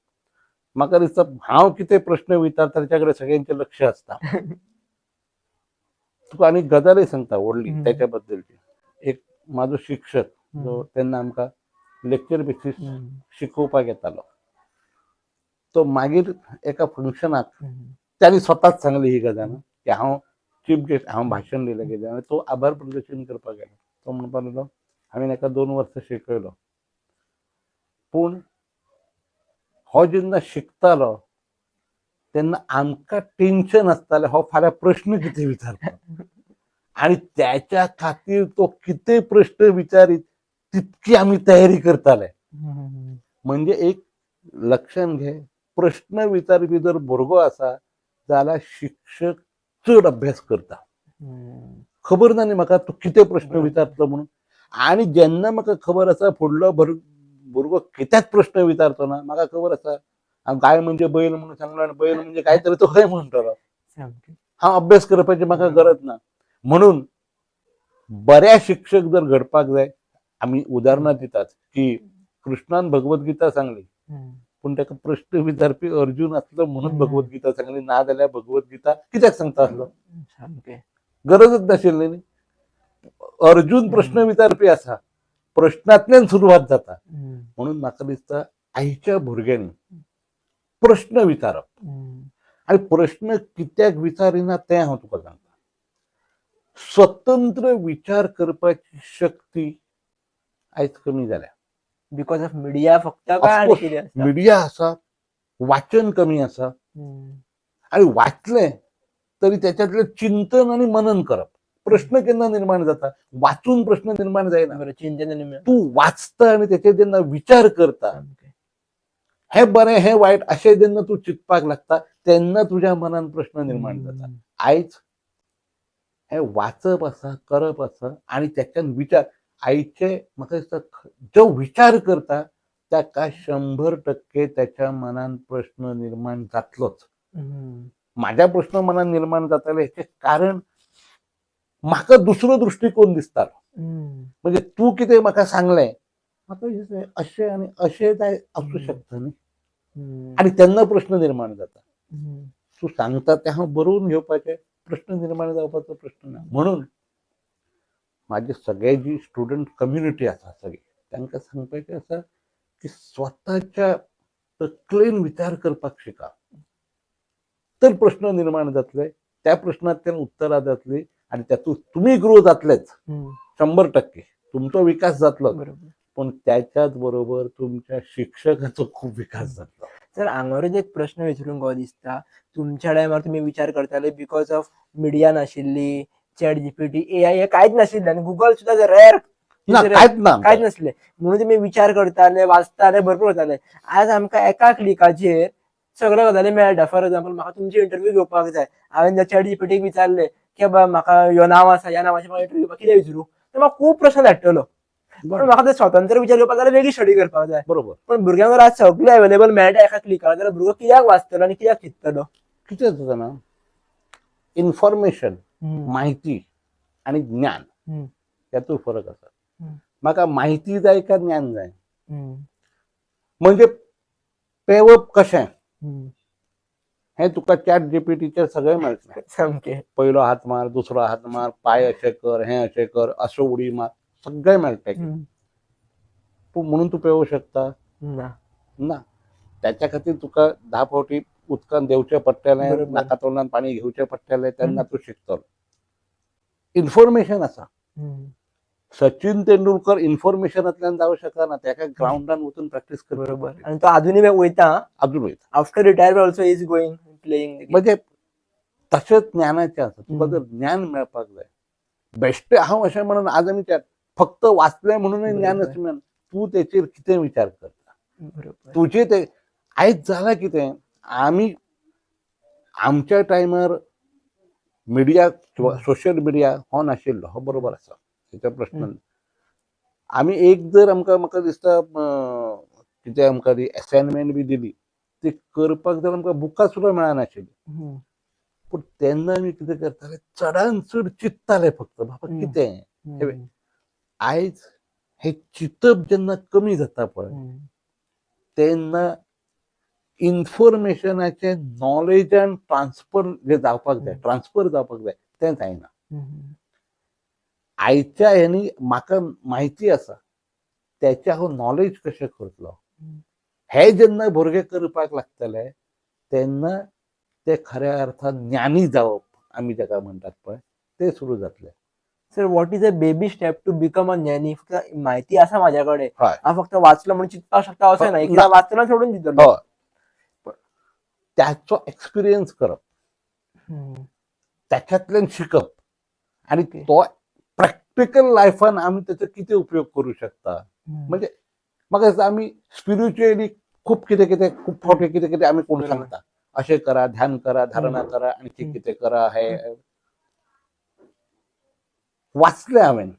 म्हाका दिसता हांव कितें प्रश्न विचारता ताच्या कडेन सगळ्यांचें लक्ष आसता. तुका आनी गजालय सांगता व्हडली त्याच्या बद्दलची. एक म्हाजो शिक्षक जो तेन्ना आमकां लेक्चर बेसीस शिकोवपाक येतालो, तो मागीर एका फंक्शनाक तांणी स्वताच सांगली ही गजाल की हांव चीफ गेस्ट, हांव भाशण दिलें कितें, आनी तो आभार प्रदर्शन करपाक गेलो. तो म्हणपाक लागलो हांवें एका 2 वर्सां शिकयलो, पूण हो जेन्ना शिकतालो तेन्ना आमकां टेन्शन आसतालें हो फाल्यां प्रश्न कितें विचारता आनी त्याच्या खातीर तो कितें प्रश्न विचारीत तितकी आमी तयारी करताले. म्हणजे एक लक्षांत घे, प्रश्न विचारपी जर भुरगो आसा जाल्यार शिक्षक चड अभ्यास करता. खबर ना न्ही म्हाका तूं कितें प्रश्न विचारतलो म्हणून. आनी जेन्ना म्हाका खबर आसा फुडलो भुरगो कित्याक प्रश्न विचारचो ना, म्हाका खबर आसा हांव गाय म्हणजे बैल म्हणून सांगलो आनी बैल म्हणजे काय तरी तो खंय म्हणटलो, हांव अभ्यास करपाची म्हाका गरज ना. म्हणून बऱ्या शिक्षक जर घडपाक जाय, आमी उदाहरणां दितात की कृष्णान भगवद्गीता सांगली, पूण ताका प्रश्न विचारपी अर्जुन आसलो म्हणून भगवद्गीता सांगली, ना जाल्यार भगवद्गीता कित्याक सांगता आसलो, गरजच नाशिल्ली न्ही. अर्जुन प्रश्न विचारपी आसा, प्रश्नांतल्यान सुरवात जाता. म्हणून म्हाका दिसता आयच्या भुरग्यांनी प्रश्न विचारप, आनी प्रश्न कित्याक विचारिना तें हांव तुका सांगता. स्वतंत्र विचार करपाची शक्ती आयज कमी जाल्या. Because of media. फक्त काय मिडिया आसा, वाचन कमी आसा, आनी वाचलें तरी त्याच्यातलें चिंतन आनी मनन करप. प्रश्न केन्ना निर्माण जाता, वाचून प्रश्न निर्माण जायना. चिंतन तूं वाचता आनी तेचेर जेन्ना विचार करता, हे बरें हे वायट अशें जेन्ना तूं चिंतपाक लागता तेन्ना तुज्या मनान प्रश्न निर्माण जाता. आयज हे वाचप आसा, करप आसा आनी त्याच्यान विचार. आयचे म्हाका दिसता जो विचार करता ताका 100% त्याच्या मनान प्रश्न निर्माण जातलोच. म्हाज्या प्रश्न मनान निर्माण जाताले हेचें कारण म्हाका दुसरो दृश्टिकोन दिसतालो. म्हणजे तूं कितें म्हाका सांगलें म्हाका दिसलें अशें आनी अशें जाय आसूं शकता न्ही, आनी तेन्ना प्रश्न निर्माण जाता. तूं सांगता तें हांव बरोवन घेवपाचें, प्रश्न निर्माण जावपाचो प्रश्न ना. म्हणून म्हाजी सगळे जी स्टुडंट कम्युनिटी आसा सगळी तांकां सांगपाचें आसा की स्वताच्या तकलेन विचार करपाक शिका तर प्रश्न निर्माण जातले, त्या प्रश्नांतल्यान उत्तरां जातली आनी तातूंत तुमी ग्रो जातलेच, 100% तुमचो विकास जातलो. बरोबर. पूण त्याच्याच बरोबर तुमच्या शिक्षकाचो खूब विकास जातलो. सर, हांगारूच एक प्रश्न विचारूंक हो दिसता. तुमच्या टायमार तुमी विचार करताले because of media नाशिल्ली, चॅट जीपीटी, एआय हे कांयच नाशिल्लें आनी गुगल सुद्दां रेर. ना, कांयच ना. कांयच नासलें म्हणून तुमी विचार करताले, वाचताले, भरपूर करताले. आज आमकां एका क्लिकाचेर सगळ्यो गजाली मेळटा. फॉर एग्जाम्पल, म्हाका तुमची इंटरव्यू घेवपाक जाय, हांवें चॅट जीपीटीक विचारलें की बाबा म्हाका ह्यो नांव आसा, ह्या नांवाचे म्हाका इंटरव्यू घेवपाक कितें विचारू, तर म्हाका खूब प्रश्न धाडटलो. पण म्हाका ते स्वतंत्र विचार घेवपाक जाल्यार वेगळी स्टडी करपाक जाय. पण भुरग्यांक आज सगळें अवेलेबल मेळटा एका क्लिकार, जाल्यार भुरगो कित्याक वाचतलो आनी कित्याक चिंततलो? कितें जाता जाणा, इन्फॉर्मेशन, माहिती आनी ज्ञान हातूंत फरक आसा. म्हाका माहिती जाय काय ज्ञान जाय? म्हणजे पेंवप कशें हें तुका चॅट जीपीटीचेर सगळें मेळटलें. सामकें. पयलो हात मार, दुसरो हात मार, पांय अशें कर, हें अशें कर, असो उडी मार, सगळें मेळटलें. पूण म्हणून तूं पेंवूं शकता? ना. ना. त्याच्या खातीर तुका 10 फावटी उदकान देंवचें पडटलें, नाका तोंडान पाणी घेवचें पडटलें, तेन्ना तूं शिकतलो. इन्फॉर्मेशन आसा. सचिन तेंडुलकर इन्फॉर्मेशनांतल्यान जावं शकना, ताका ग्रावंडान वचून प्रॅक्टीस करची पडटली. आनी तो आजुनूय वयता. अजून वयता. After retirement also is going playing. म्हणजे तशेंच ज्ञानाचें आसा. तुका जर ज्ञान मेळपाक जाय, बेश्टें हांव अशें म्हणून आज आमी फक्त वाचलें म्हणूनय ज्ञान अशें मेळना. तूं तेचेर कितें विचार करता, तुजे ते आयज जालां कितें, आमी आमच्या टायमार मिडिया किंवा सोशल मिडिया हो नाशिल्लो, हो बरोबर आसा, तेचो प्रश्न ना. आमी एक जर आमकां म्हाका दिसता कितें आमकां ती एसायनमेंट बी दिली ती करपाक जर आमकां बुकां सुद्दां मेळनाशिल्लीं. पूण तेन्ना आमी कितें करताले, चडान चड चिंत्ताले फक्त बाबा कितें. आयज हें चिंतप जेन्ना कमी जाता पळय तेन्ना इन्फॉर्मेशनाचें नॉलेजान ट्रान्सफर जें जावपाक जाय, ट्रान्सफर जावपाक जाय, तें जायना. आयच्या ह्यानी म्हाका म्हायती आसा तेचें हांव नॉलेज कशें करतलो हें जेन्ना भुरगे करपाक लागतले तेन्ना ते खऱ्या अर्थान ज्ञानी जावप आमी ताका म्हणटात पळय तें सुरू जातलें. Sir, what is a baby step to become a ज्ञानी? फक्त म्हायती आसा म्हाज्या कडेन, हांव फक्त वाचलो म्हणून चिंतपाक शकता अशें ना, एकदां वाचलो सोडून दितलो. हय, त्याचो एक्सपिरियन्स करप, त्याच्यातल्यान शिकप आनी तो प्रॅक्टिकल लायफान आमी तेचो कितें उपयोग करूं शकता. म्हणजे म्हाका दिसता आमी स्पिरिच्युअली खूब कितें कितें खूब फावटी कितें कितें आमी कोण सांगता, अशें करा, ध्यान करा, धारणा करा, आणखी कितें करा, हे वाचलें हांवें.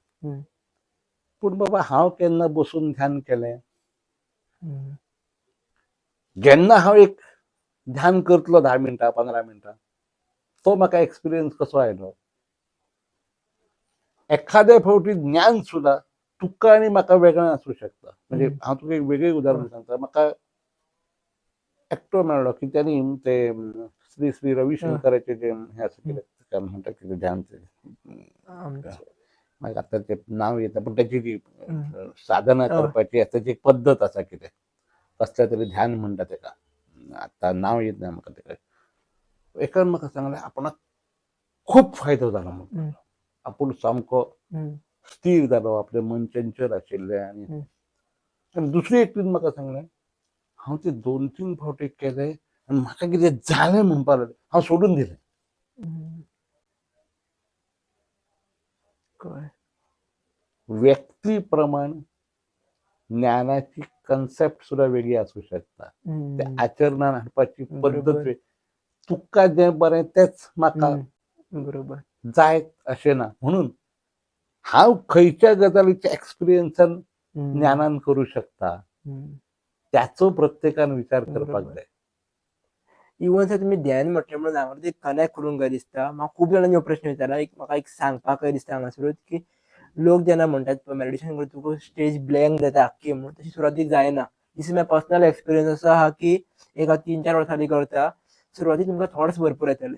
पूण बाबा हांव केन्ना बसून ध्यान केलें? जेन्ना हांव एक ध्यान करतलो 10 मिनटां 15 मिनटां, तो म्हाका एक्सपिरियन्स कसो आयलो? एखाद्या फावटी ज्ञान सुद्दां तुका आनी म्हाका वेगळें आसूं शकता. म्हणजे हांव तुका एक वेगळें उदाहरण सांगता. म्हाका एकटो मेळ्ळो की त्यांनी ते श्री श्री रविशंकराचे जे हे आसा कितें काय म्हणटा कितें ध्यान, म्हाका आतां तें नांव येता, पूण ताची जी साधना करपाची आसा ताची एक पद्दत आसा कितें, कसलें तरी ध्यान म्हणटा ताका, आतां नांव येत ना म्हाका ताका. एकान म्हाका सांगलें आपणाक खूब फायदो जाला म्हणून, आपूण सामको स्थिर जालो, आपलें मन चंचल आशिल्लें. आनी दुसरी एकटीन म्हाका सांगलें हांव ते 2-3 फावटी केले आनी म्हाका कितें जालें म्हणपाक लागलें, हांव सोडून दिलें. व्यक्ती प्रमाण ज्ञानाची कन्सेप्ट सुद्दां वेगळी आसूं शकता, ते आचरणान हाडपाची पद्दत वेगळी. तुका जें बरें तेंच म्हाका जायत अशें ना. म्हणून हांव खंयच्या गजालीच्या एक्सपिरियन्सान ज्ञानान करूं शकता त्याचो प्रत्येकान विचार करपाक जाय. इवन सर, तुमी ध्यान म्हटलें म्हणून हांगा ते कनेक्ट करूंक काय दिसता. म्हाका खूब जाणांनी हो प्रश्न विचारला, एक म्हाका एक सांगपाक काय दिसता हांगासरूच की लोक जेन्ना म्हणटात मेडिटेशन करतकूच स्टेज ब्लँक जाता आख्खी म्हणून, तशी सुरवातीक जायना. This is my personal experience असो आहा की एक हांव 3-4 वर्सां आदी करता, सुरवातीक तुमकां थॉट्स भरपूर येतले,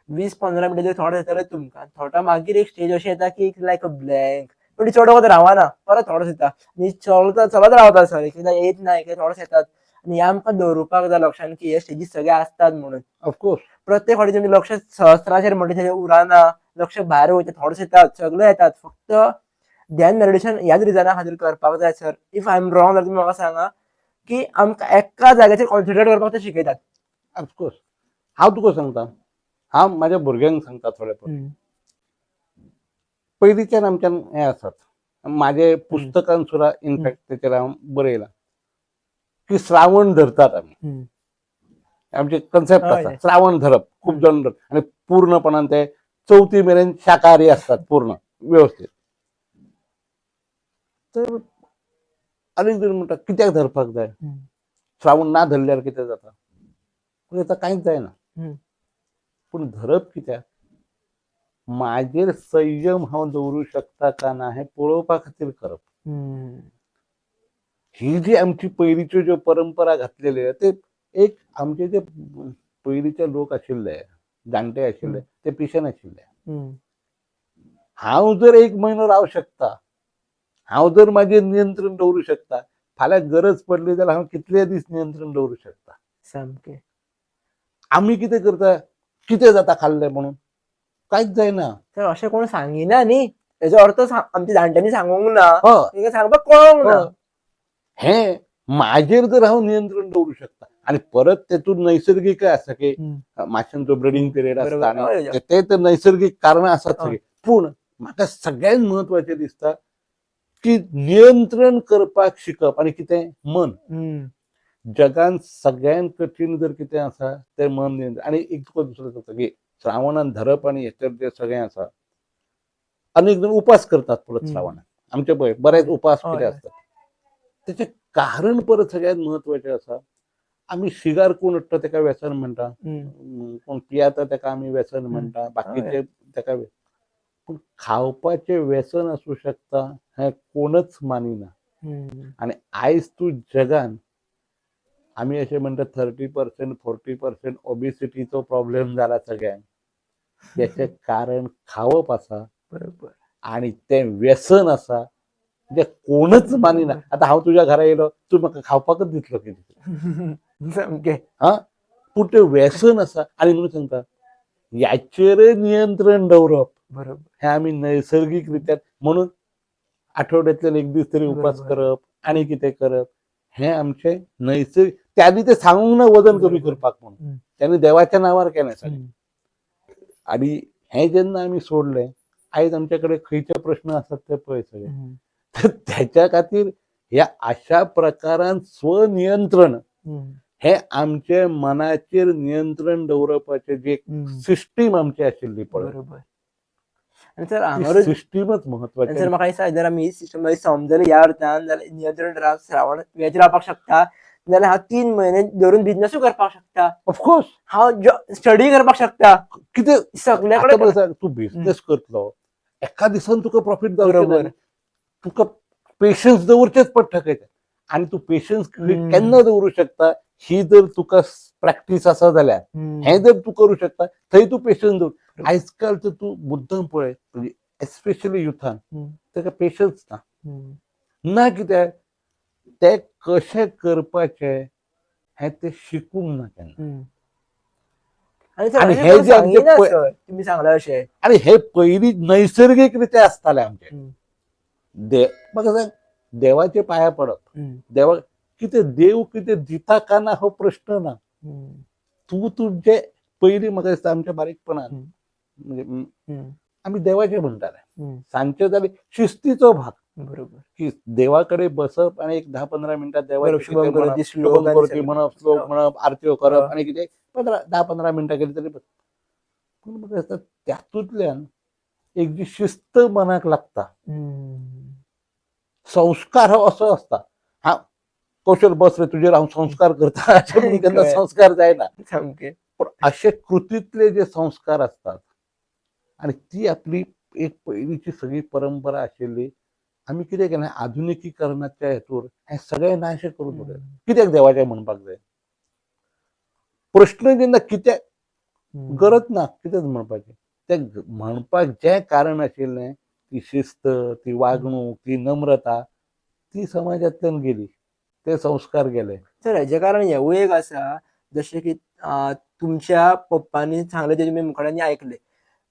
20-15 मिनटां तरी थॉट्स येतले तुमकां. थॉटा मागीर एक स्टेज अशी येता की लायक अ ब्लँक, पण ती चड वगत रावना, परत थॉट्स येता आनी चलत रावता सर, एकदां येत ना, एकदां थॉट्स येतात आनी हे आमकां दवरुपाक जाय लक्षान की हे स्टेजीस सगळे आसतात म्हणून. ऑफकोर्स प्रत्येक फावटी तुमचें लक्ष सहस्राचेर म्हणटा तें उराना, लक्ष भायर वयता, थॉट्स येतात, सगळे येतात. फक्त ध्यान मेडिटेशन ह्याच रिजना खातीर करपाक जाय sir. If I am wrong जाल्यार तुमी म्हाका सांगा की आमकां एका जाग्याचेर कॉन्सन्ट्रेट करपाक ते शिकयतात. ऑफकोर्स हांव तुका सांगता, हांव म्हाज्या भुरग्यांक सांगता थोडे पयलींच्यान आमच्यान हें आसात. म्हाजे पुस्तकान सुद्दां इनफॅक्ट तेचेर हांव बरयलां की श्रावण धरतात आमी. आमचे कन्सेप्ट आसा श्रावण धरप, खूब जाण धरतात आनी पूर्णपणान ते चवथी मेरेन शाकाहारी असतात पूर्ण व्यवस्थित. तर अनेक जण म्हणटा कित्याक धरपाक जाय, श्रावण ना धरल्यार कितें जाता? पूण आतां कांयच जायना. पूण धरप कित्याक? म्हाजेर संयम हांव दवरूं शकता का ना हें पळोवपा खातीर करप. ही जी आमची पयलींच्यो ज्यो परंपरा घातलेल्यो ते एक आमचे जे पयलींचे लोक आशिल्ले, जाणटे आशिल्ले, ते पिशे नाशिल्ले. हांव जर एक म्हयनो रावं शकता, हांव जर म्हाजेर नियंत्रण दवरूं शकता, फाल्यां गरज पडली जाल्यार हांव कितले दीस नियंत्रण दवरूं शकता. सामकें. आमी कितें करता, कितें जाता खाल्लें म्हणून कांयच जायना. तर अशें कोण सांगिना न्ही, तेजो अर्थ आमच्या जाणट्यांनी सांगूंक ना, तांकां सांगपाक कळोंक ना. हें म्हाजेर जर हांव नियंत्रण दवरूं शकता आनी परत तेतून नैसर्गीकय आसा की मातशें ब्रिडींग पिरियड आसता आनी ते तर नैसर्गीक कारणां आसात सगळीं. पूण म्हाका सगळ्यांत म्हत्वाचें दिसता की नियंत्रण करपाक शिकप. आनी कितें मन, जगान सगळ्यांत कठीण जर कितें आसा तें मन नियंत्रण. आनी एक तुका दुसरो सांगता की श्रावणान धरप आनी हें ते सगळें आसा. अनेक जण उपास करतात परत श्रावणान, आमचे पळय बरेच उपास कितें आसतात. तेचें कारण परत सगळ्यांत म्हत्वाचें आसा, आमी सिगार कोण उठ्ठा तेका व्यसन म्हणटा, कोण पियाता तेका आमी व्यसन म्हणटा, बाकीचे तेका. पूण खावपाचें व्यसन आसूं शकता हें कोणच मानिना. आनी आयज तूं जगान आमी अशें म्हणटा 30% 40% ओबिसिटीचो प्रॉब्लेम जाला सगळ्यांक. तेचें कारण खावप आसा. बरोबर. आनी तें व्यसन आसा जें कोणच मानिना. आतां हांव तुज्या घरा येयलो, तूं म्हाका खावपाकच दितलो कितें. सामकें. हा, पूण तें व्यसन आसा. आनी म्हणून सांगता याचेरय नियंत्रण दवरप बरोबर हें आमी नैसर्गीक रित्या, म्हणून आठवड्यांतल्यान एक दीस तरी उपास करप आनी कितें करप हें आमचें नैसर्गिक. त्यांनी ते सांगूंक ना वजन कमी करपाक म्हणून, त्यांनी देवाच्या नांवार केलें सगळें. आनी हें जेन्ना आमी सोडलें, आयज आमचे कडेन खंयचे प्रश्न आसात ते पळय सगळे. तर त्याच्या खातीर ह्या अशा प्रकारान स्वनियंत्रण हे आमचे मनाचेर नियंत्रण दवरपाचें जे सिस्टीम आमची आशिल्ली पळय. बरोबर. आनी सर हांगारूच सिस्टीमच म्हत्वाची. सर म्हाका दिसता जर आमी ही सिस्टम समजली ह्या अर्थान जाल्यार नियंत्रण श्रावण वेज रावपाक शकता, जाल्यार हांव 3 म्हयने धरून बिजनसूय करपाक शकता. ऑफकोर्स हांव स्टडी करपाक शकता. कितें सगळे कडेन तूं बिजनेस करतलो एका दिसान तुका प्रॉफीट जावचें, तुका पेशन्स दवरचेच पडटा खंय. आनी तूं पेशन्स केन्ना दवरूं शकता ही जर तुका प्रॅक्टीस आसा जाल्यार, हें जर तूं करूं शकता थंय तूं पेशन्स दवर. आयज काल तर तूं मुद्दम पळय, एस्पेशली युथान ताका पेशन्स ना. ना कित्याक ते कशें करपाचें हें ते शिकूंक ना केन्ना. आनी हे जे तुमी सांगला अशें, आनी हे पयलीं नैसर्गीक रित्या आसताले आमचे. म्हाका सांग, देवाचे पांया पडप, देवा कितें देव कितें दिता का ना हो प्रश्न ना. तूं तुजे पयलीं म्हाका दिसता आमच्या बारीकपणान म्हणजे आमी देवाचे म्हणटाले, सांजचे जाल्यार शिस्तीचो भाग. बरोबर. की देवा कडेन बसप आनी एक 10-15 मिनटां देवाचें शुभम करोती म्हणप, श्लोक म्हणप, आरत्यो करप आनी कितें 10-15 मिनटां केली तरी. पूण म्हाका दिसता तातूंतल्यान एक जी शिस्त मनाक लागता, संस्कार हो असो आसता. हा कौशल बस रे तुजेर हांव संस्कार करता अशें म्हणून केन्ना संस्कार जायना. सामकें. पूण अशे कृतींतले जे संस्कार आसतात आनी ती आपली एक पयलींची सगळी परंपरा आशिल्ली. आमी कितें केलें आधुनिकीकरणाच्या हेतूर हें सगळें नाशें करून उडयलें. कित्याक देवाचें म्हणपाक जाय प्रश्न जेन्ना कित्याक गरज ना कितेंच म्हणपाचें. तें म्हणपाक जें कारण आशिल्लें ती शिस्त, ती वागणूक, ती नम्रता, ती समाजांतल्यान गेली. ते संस्कार गेले. सर हेजे कारण हेवूय एक आसा, जशें की तुमच्या पप्पांनी सांगलें तें तुमी मुखारांनी आयकलें,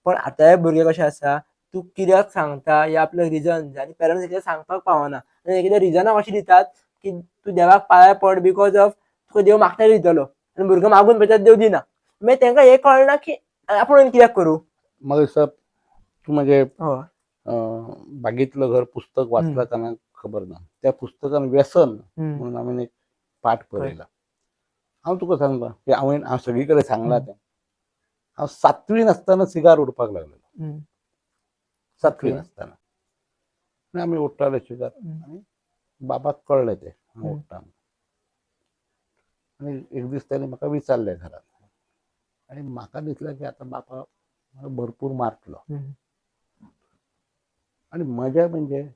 पण आतां हे भुरगे कशे आसा, तूं कित्याक सांगता हे आपलें रिजन जाय आनी पेरंट्स एकदां सांगपाक पावना आनी एकदां रिजनां अशीं दितात की तूं देवाक पांया पड because of तुका देव मागता दितलो, आनी भुरगो मागून पळयता देव दिना, मागीर तांकां हें कळना की आपूण कित्याक करूं. म्हाका दिसता तूं म्हजें बागेंतलं घर पुस्तक वाचलां का ना खबर ना. त्या पुस्तकान व्यसन म्हणून हांवें एक पाठ बरयला. हांव तुका सांगता की हांवें सगळी कडेन सांगलां तें. हांव सातवीन आसतना सिगार ओडपाक लागलेलो, सातवीन आसतना. आनी आमी ओडटाले सिगार आनी बाबाक कळ्ळें तें हांव ओडटा. आनी एक दीस ताणें म्हाका विचारलें घरांत, आनी म्हाका दिसलें की आतां बापा भरपूर मारतलो. आनी मजा म्हणजे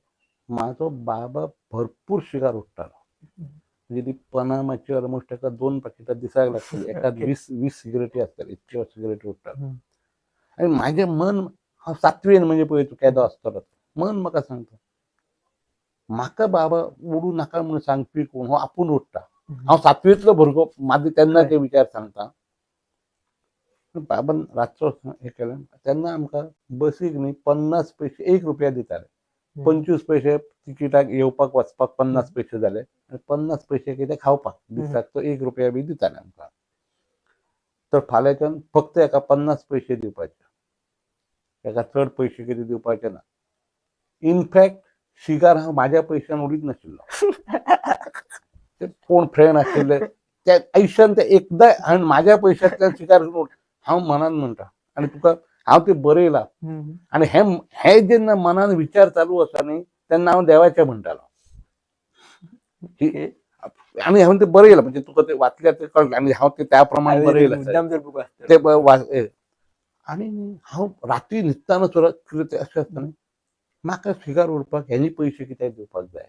म्हाजो बाबा भरपूर सिगार ओडटालो. म्हणजे ती पनामाची ऑलमोस्ट ताका 2 पाकिटां दिसाक लागतली, एकात 20 सिगरेटी आसताली, इतक्यो सिगरेटी ओडटालो. आनी म्हाजें मन, हांव सातवेन म्हणजे पळय तूं केदो आसतलो, मन म्हाका सांगता म्हाका बाबा ओडूं नाका म्हणून सांगपी कोण, हो आपूण ओडटा. हांव सातवेंतलो भुरगो, म्हाजे तेन्ना ते विचार सांगता. बाबान रातचो हें केलें तेन्ना आमकां बसीक न्ही 50 पयशे 1 रुपया दिताले, 25 पयशे तिकीटाक येवपाक वचपाक 50 पयशे जाले, आनी 50 पयशे कितें खावपाक दिसाक तो 1 रुपया बी दिताले आमकां. तर फाल्यांच्यान फक्त एका 50 पयशे दिवपाचे, एका चड पयशे कितें दिवपाचे ना. इनफॅक्ट सिगार हांव म्हाज्या पयशान ओडीत नाशिल्लो. ते कोण फ्रेंड आशिल्ले त्या आयुश्यान ते एकदां हांवें म्हाज्या पयशांतल्यान सिगार हांव मनान म्हणटा. आनी तुका हांव ते बरयलां. आनी हे जेन्ना मनान विचार चालू आसा न्ही तेन्ना हांव देवाचें म्हणटालो. आनी हांवें ते बरयलां, म्हणजे तुका ते वाचल्यार ते कळटलें. आनी हांव ते त्या प्रमाण बरयलां ते. आनी हांव राती न्हिदतना सुद्दां कितें अशें आसता न्ही, म्हाका सिगार ओडपाक हेणी पयशे कित्याक दिवपाक जाय,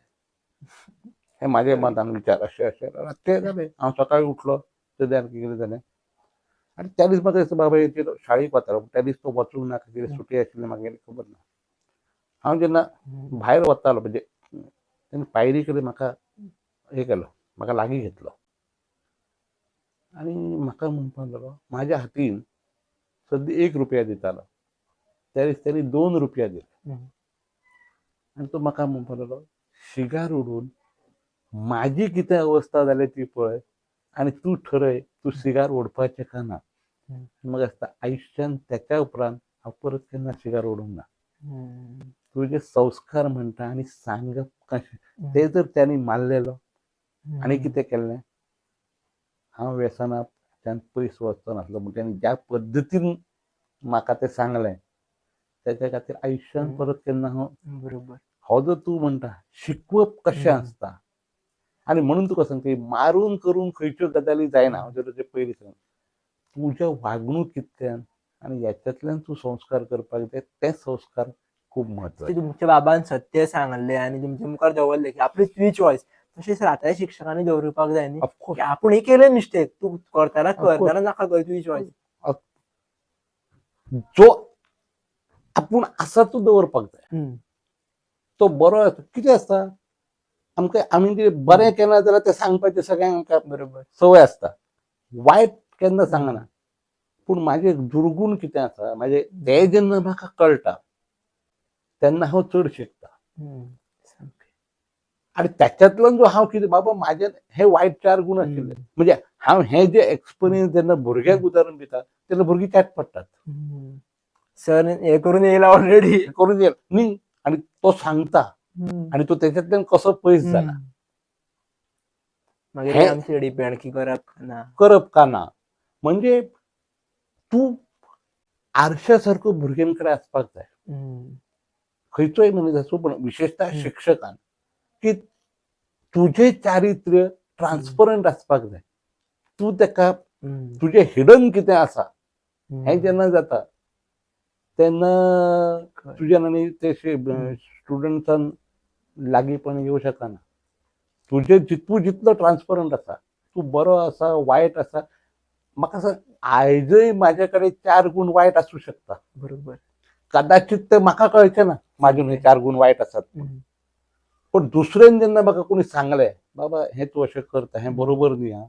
हे म्हाज्या मनान विचार अशें अशें रातचें जालें. हांव सकाळीं उठलो तेन्ना कितें जालें, आनी त्या दीस म्हाका दिसता बाबा शाळेक वतालो, त्या दीस तो वचूंक ना, कितें सुटी आशिल्ली म्हाका खबर ना. हांव जेन्ना भायर वतालो म्हणजे तेन्ना पायरी कडेन म्हाका हें केलो, म्हाका लागीं घेतलो आनी म्हाका म्हणपाक लागलो म्हाज्या हातीन सद्दां 1 रुपया दितालो, त्या दीस ताणें 2 रुपया दिले. आनी तो म्हाका म्हणपाक लागलो सिगार ओडून म्हाजी कितें अवस्था जाल्या ती पळय आनी तूं ठरय तूं सिगार ओडपाचें का ना. म्हाका दिसता आयुश्यान तेच्या उपरांत हांव परत केन्ना सिगार ओडूंक ना. तुजे संस्कार म्हणटा आनी सांगप कशें ते जर तांणी मारलेलो आनी कितें केल्लें, हांव व्यसनाच्यान पयस वचचो नासलो. पूण ताणें ज्या पद्दतीन म्हाका तें सांगलें तेच्या खातीर आयुश्यान परत केन्ना हांव बरोबर. हो जो तूं म्हणटा शिकवप कशें आसता, आनी म्हणून तुका सांगता मारून करून खंयच्यो गजाली जायना. हांव तुजें पयलीं सांग, तुज्या वागणुकींतल्यान आनी हेच्यातल्यान तूं संस्कार करपाक जाय, ते संस्कार खूब म्हत्वाचे. तुमच्या बाबान सत्य सांगलें आनी तुमच्या मुखार दवरलें की आपली तुजी चॉयस. तशेंच आतांय शिक्षकांनी दवरपाक जाय न्ही, आपूण हे केलें मिस्टेक, तूं करताना कर, नाका कर, तुजी चॉयस. जो आपूण आसा तो दवरपाक जाय, तो बरो आसता. कितें आसता आमकां, आमी कितें बरें केलें जाल्यार तें सांगपाचें सगळ्यांक आमकां बरोबर संवय आसता, वायट केन्ना सांगना. पूण म्हाजें दुर्गूण कितें आसा म्हाजें तें जेन्ना म्हाका कळटा तेन्ना हांव चड शिकता. आनी त्याच्यातल्यान जो हांव कितें बाबा म्हाजे हे वायट 4 गूण आशिल्ले, म्हणजे हांव हे जे एक्सपिरियन्स जेन्ना भुरग्यांक उदाहरण दिता तेन्ना भुरगीं त्यात पडटात. सर हे करून येयला ऑलरेडी, करून येयला न्ही, आनी तो सांगता आनी तो त्याच्यातल्यान कसो पयस जाला. मागीर आमचेर डिपेंड की करप का ना, करप का ना. म्हणजे तूं आरश्या सारको भुरग्यां कडेन आसपाक जाय, खंयचोय मनीस आसूं, पण विशेषतः शिक्षकान, की तुजें चारित्र्य ट्रान्सपरंट आसपाक जाय. तूं ताका तुजें हिडन कितें आसा हें जेन्ना जाता तेन्ना तुज्यान आनी ते स्टुडंट्सान लागींपण येवं शकना. तुजें तूं जितलो ट्रान्सपरंट आसा, तूं बरो आसा वायट आसा, म्हाका सांग आयजय म्हाजे कडेन 4 गूण वायट आसूं शकता, बरोबर, कदाचित ते म्हाका कळचें ना म्हाजे न्हय 4 गूण वायट आसात, पण दुसऱ्यान जेन्ना म्हाका कोणी सांगलें बाबा हें तूं अशें करता हें बरोबर न्ही आं,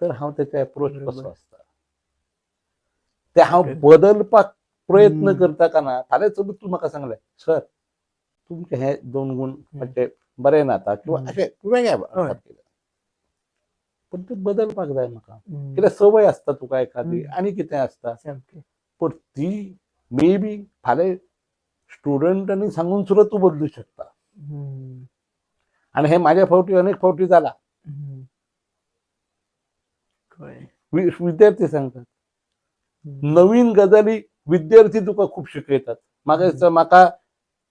तर हांव तेचो एप्रोच कसो आसता ते हांव बदलपाक प्रयत्न करता का ना. फाल्यां समज तूं म्हाका सांगलें सर तुमचे हे दोन गुण मातशे बरे नाता किंवा अशें वेगळे, पण ते बदलपाक जाय म्हाका. कित्याक संवय आसता तुका एखादी आनी कितें आसता, पण ती मे बी फाल्यां स्टुडंटांनी सांगून सुद्दां तूं बदलू शकता. आनी हे म्हाज्या फावटी अनेक फावटी जाला. विद्यार्थी सांगतात नवीन गजाली, विद्यार्थी तुका खूब शिकयतात. म्हाका दिसता म्हाका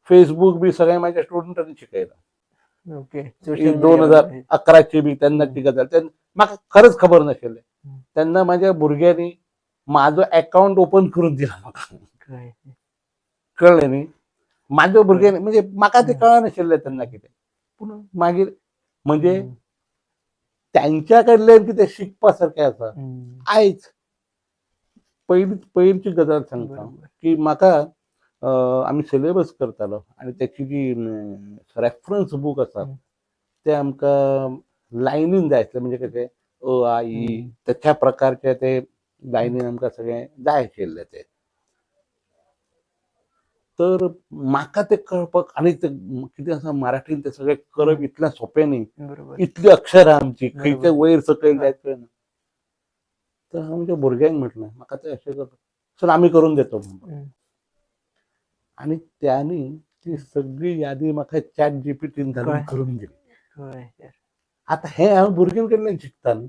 फेसबूक बी सगळें म्हाज्या स्टुडंटांनी शिकयलां. 2011 बी तेन्नाची गजाल, तेन्ना म्हाका खरेंच खबर नाशिल्लें. तेन्ना म्हाज्या भुरग्यांनी म्हाजो एकावंट ओपन करून दिला म्हाका, कळ्ळें न्ही. म्हाज्या भुरग्यांनी म्हणजे म्हाका तें कळनाशिल्लें तेन्ना कितें, पूण मागीर म्हणजे त्यांच्या कडल्यान कितें शिकपा सारकें आसा. आयज पयलीची गजाल सांगता की म्हाका आमी सिलेबस करतालो आनी तेची जी रेफरन्स बूक आसा ते आमकां लायनीन जाय आसलें, म्हणजे कशें अ आ इ त्या प्रकारचे ते लायनीन आमकां सगळें जाय आशिल्लें ते. तर म्हाका ते कळपाक आनी ते कितें आसा मराठीन ते सगळें करप इतलें सोंपें न्ही, इतली अक्षरां आमची खंयचे वयर सकयल जायत कळना. तर हांव म्हज्या भुरग्यांक म्हटलें म्हाका ते अशें करता सर आमी करून देतो म्हणून, आनी त्यांनी ती सगळी यादी म्हाका चॅट जीपीटीन घालून करून दिली. आतां हें हांव भुरग्यां कडल्यान शिकता न्ही,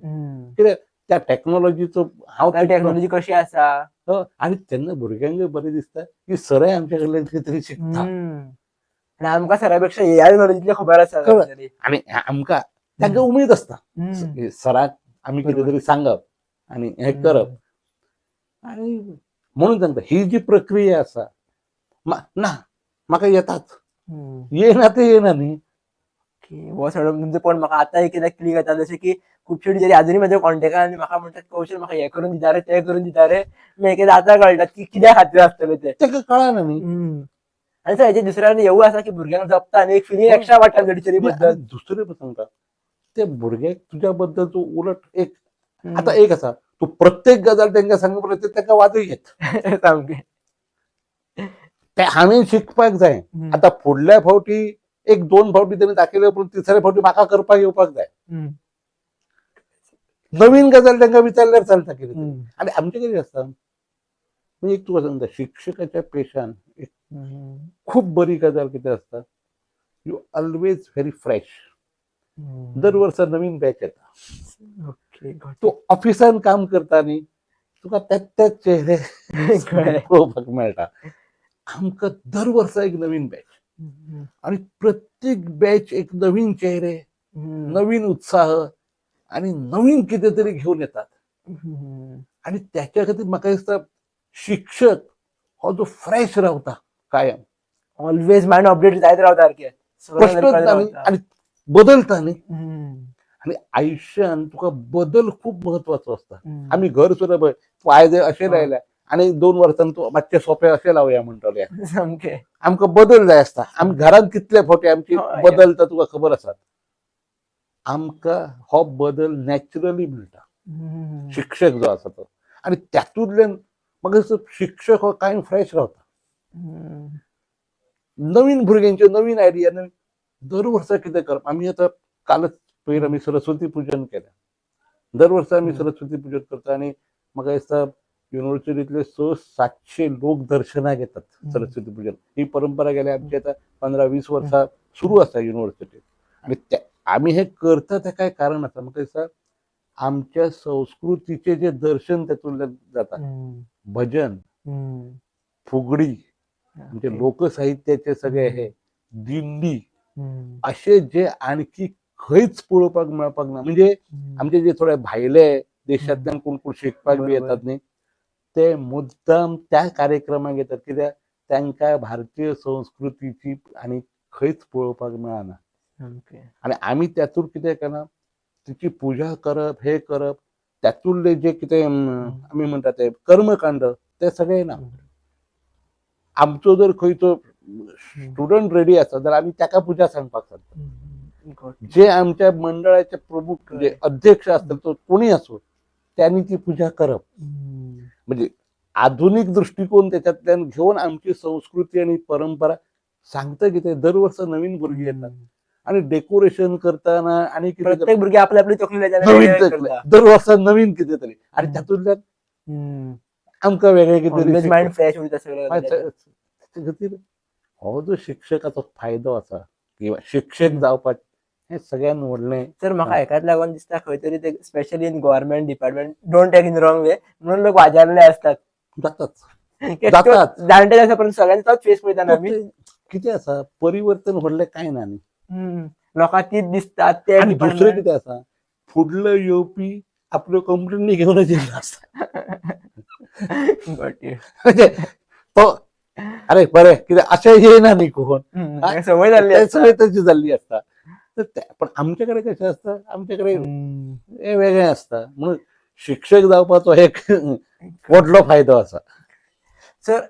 कित्याक त्या टॅक्नोलॉजीचो हांव टॅक्नोलॉजी कशी आसा. आनी तेन्ना भुरग्यांक बरें दिसता की सरय आमच्या कडल्यान कितें तरी शिकता. आनी आमकां सरा पेक्षा ह्या नॉलेजीतलें खबर आसा. आनी आमकां तांकां उमेद आसता सराक आमी कितें तरी सांगप आनी हें करप. आनी म्हणून सांगता ही जी प्रक्रिया आसा ना म्हाका येताच, येना ते येना न्ही. हो सगळो तुमचो पण म्हाका आतां एक एकदां क्लिक जाता, जशें की खुबशे टिचरी आजुनूय म्हाज्या कॉन्टेक्टान आनी म्हाका म्हणटात कौशल म्हाका हें करून दिता रे तें करून दिता रे. एकदां आतां कळटा की कित्या खातीर आसतलें तें, ताका कळना न्ही. आनी सर हेजे दुसऱ्यान हेवूय आसा की भुरग्यांक जपता आनी एक फिलींग एक्स्ट्रा वाडटा टिचरी बद्दल. दुसरें सांगता ते भुरग्याक तुज्या बद्दल तूं उलट एक आतां एक आसा तूं प्रत्येक गजाल तांकां सांगू पळय तांकां वादूय येत. सामकें ते हांवें शिकपाक जाय. आतां फुडल्या फावटी एक दोन फावटी तेणी दाखयले पूण तिसऱ्या फावटी म्हाका करपाक येवपाक जाय. नवीन गजाल तांकां विचारल्यार चलता कितें. आनी आमचें कितें आसता म्हणजे एक तुका सांगता शिक्षकाच्या पेशान एक खूब बरी गजाल कितें आसता, you always very fresh. दर वर्सा नवीन बॅच येता. तूं ऑफिसान काम करता न्ही तुका त्याच त्याच चेहरे पळोवपाक मेळटा. आमकां दर वर्सा एक नवीन बॅच आणि प्रत्येक बॅच एक नवीन चेहरे, नवीन उत्साह आणि नवीन कितें तरी घेवन येतात. आणि त्याच्या खातीर म्हाका दिसता शिक्षक हो जो फ्रेश रावता कायम, ऑलवेज मायंड अपडेट जायत रावता सारकें, प्रश्न आणि बदलता न्ही. आणि आयुष्यान तुका बदल खूब महत्वाचो आसता. आमी घर सुद्दां पळय तूं आयज अशें लायल्या आनी 2 वर्सांनी तूं मातशें सोंपें अशें लावया म्हणटले, सामकें आमकां बदल जाय आसता. आमी घरांत कितले फावटी आमची बदलता तुका खबर आसा. आमकां हो बदल नॅचरली मेळटा शिक्षक जो आसा तो. आनी तातूंतल्यान म्हाका दिसता शिक्षक हो कांय फ्रेश रावता. नवीन भुरग्यांच्यो नवीन आयडिया, नवीन दर वर्सा कितें करप. आमी आतां कालच पयर आमी सरस्वती पुजन केलें. दर वर्सा आमी सरस्वती पुजन करता आनी म्हाका दिसता युनिवर्सिटींतले 600-700 लोक दर्शनाक येतात सरस्वती पुजन. ही परंपरा गेल्या आमची आतां 15-20 वर्सां सुरू आसा युनिवर्सिटीत. आनी ते आमी हें करता तें काय कारण आसा, म्हाका दिसता आमच्या संस्कृतीचें जें दर्शन तातूंतल्यान जाता. भजन, फुगडी, म्हणजे लोकसाहित्याचे सगळे हे दिंडी अशे जे आणखी खंयच पळोवपाक मेळपाक ना. म्हणजे आमचे जे थोडे भायले देशांतल्यान कोण कोण शिकपाक बी येतात न्ही, ते मुद्दाम त्या कार्यक्रमाक येतात कित्याक तांकां भारतीय संस्कृतीची आनी खंयच पळोवपाक मेळना. आनी आमी तातूंत कितें केलां, तिची पुजा करप, हे करप, तातूंतले जे कितें आमी म्हणटा ते कर्मकांड ते सगळे ना. आमचो जर खंयचो स्टुडंट रेडी आसा जाल्यार आमी ताका पुजा सांगपाक सांगता. जे आमच्या मंडळाचे प्रमुख जे अध्यक्ष असतात तो कोणी असो त्यांनी ती पूजा करप. म्हणजे आधुनिक दृष्टिकोन त्याच्यातल्यान घेवन आमची संस्कृती आणि परंपरा सांगता कितें, दर वर्सा नवीन भुरगीं येतात आणि डेकोरेशन करताना आणि कितें प्रत्येक भुरगे आपली आपली तकली नवीन तकली, दर वर्सा नवीन कितें तरी आणि तातूंतल्यान आमकां वेगळें कितें तरी मायंड फ्रेश उरता सगळें. तेचे खातीर हो जो शिक्षकाचो फायदो आसा किंवा शिक्षक जावपाचें हें सगळ्यान व्हडलें. तर म्हाका हेकाच लागून दिसता खंय तरी ते specially in government department, don't take in wrong way म्हणून लोक वाजारले असतात. जाताच जातात. जाणटे आसा पण सगळ्यांनी तोच फेस पळयता ना आमी. कितें आसा परिवर्तन व्हडलें कांय ना न्ही, लोकांक तीच दिसतात ते. आनी दुसरें कितें आसा, फुडलो येवपी आपल्यो कंप्लेनी घेवनच येयल्लो आसता. म्हणजे तो अरे बरें कितें अशें येयना न्ही कोण, सवय जाल्ली, सवय तशी जाल्ली आसता. तर पण आमचे कडेन कशें आसता, आमचे कडेन हें वेगळें आसता. म्हणून शिक्षक जावपाचो एक व्हडलो फायदो आसा. सर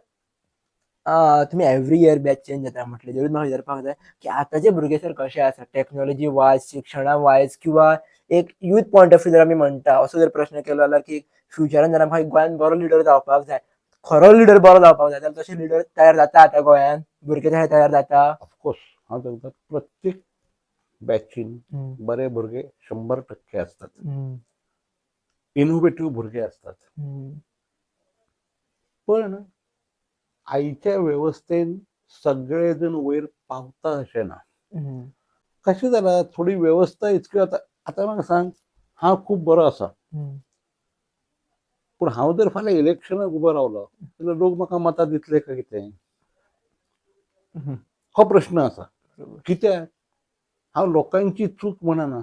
तुम्ही एव्हरी इयर बॅच चेंज जाता म्हटलें, जरूर म्हाका विचारपाक जाय की आतांचे भुरगे सर कशे आसा, टॅक्नॉलॉजी वायज, शिक्षणा वायज किंवा एक यूथ पॉयंट ऑफ व्यू जर आमी म्हणटा असो जर प्रश्न केलो जाल्यार की फ्युचरान जर आमकां गोंयान बरो लिडर जावपाक जाय, खरो लिडर बरो जावपाक जाय जाल्यार तशे लिडर तयार जाता आतां गोंयान भुरगे तशे तयार जाता? ऑफकोर्स हांव सांगता प्रत्येक बॅचीन बरे भुरगे 100% आसतात, इनोवेटीव भुरगे आसतात. पण आयच्या वेवस्थेन सगळे जण वयर पावता अशें ना. कशें जालां थोडी वेवस्था इतकी आतां आतां म्हाका सांग, हांव खूब बरो आसा पूण हांव जर फाल्यां इलेक्शनाक उबो रावलो जाल्यार लोक म्हाका मतां दितले काय कितें, हो प्रश्न आसा. कित्याक हांव लोकांची चूक म्हणना,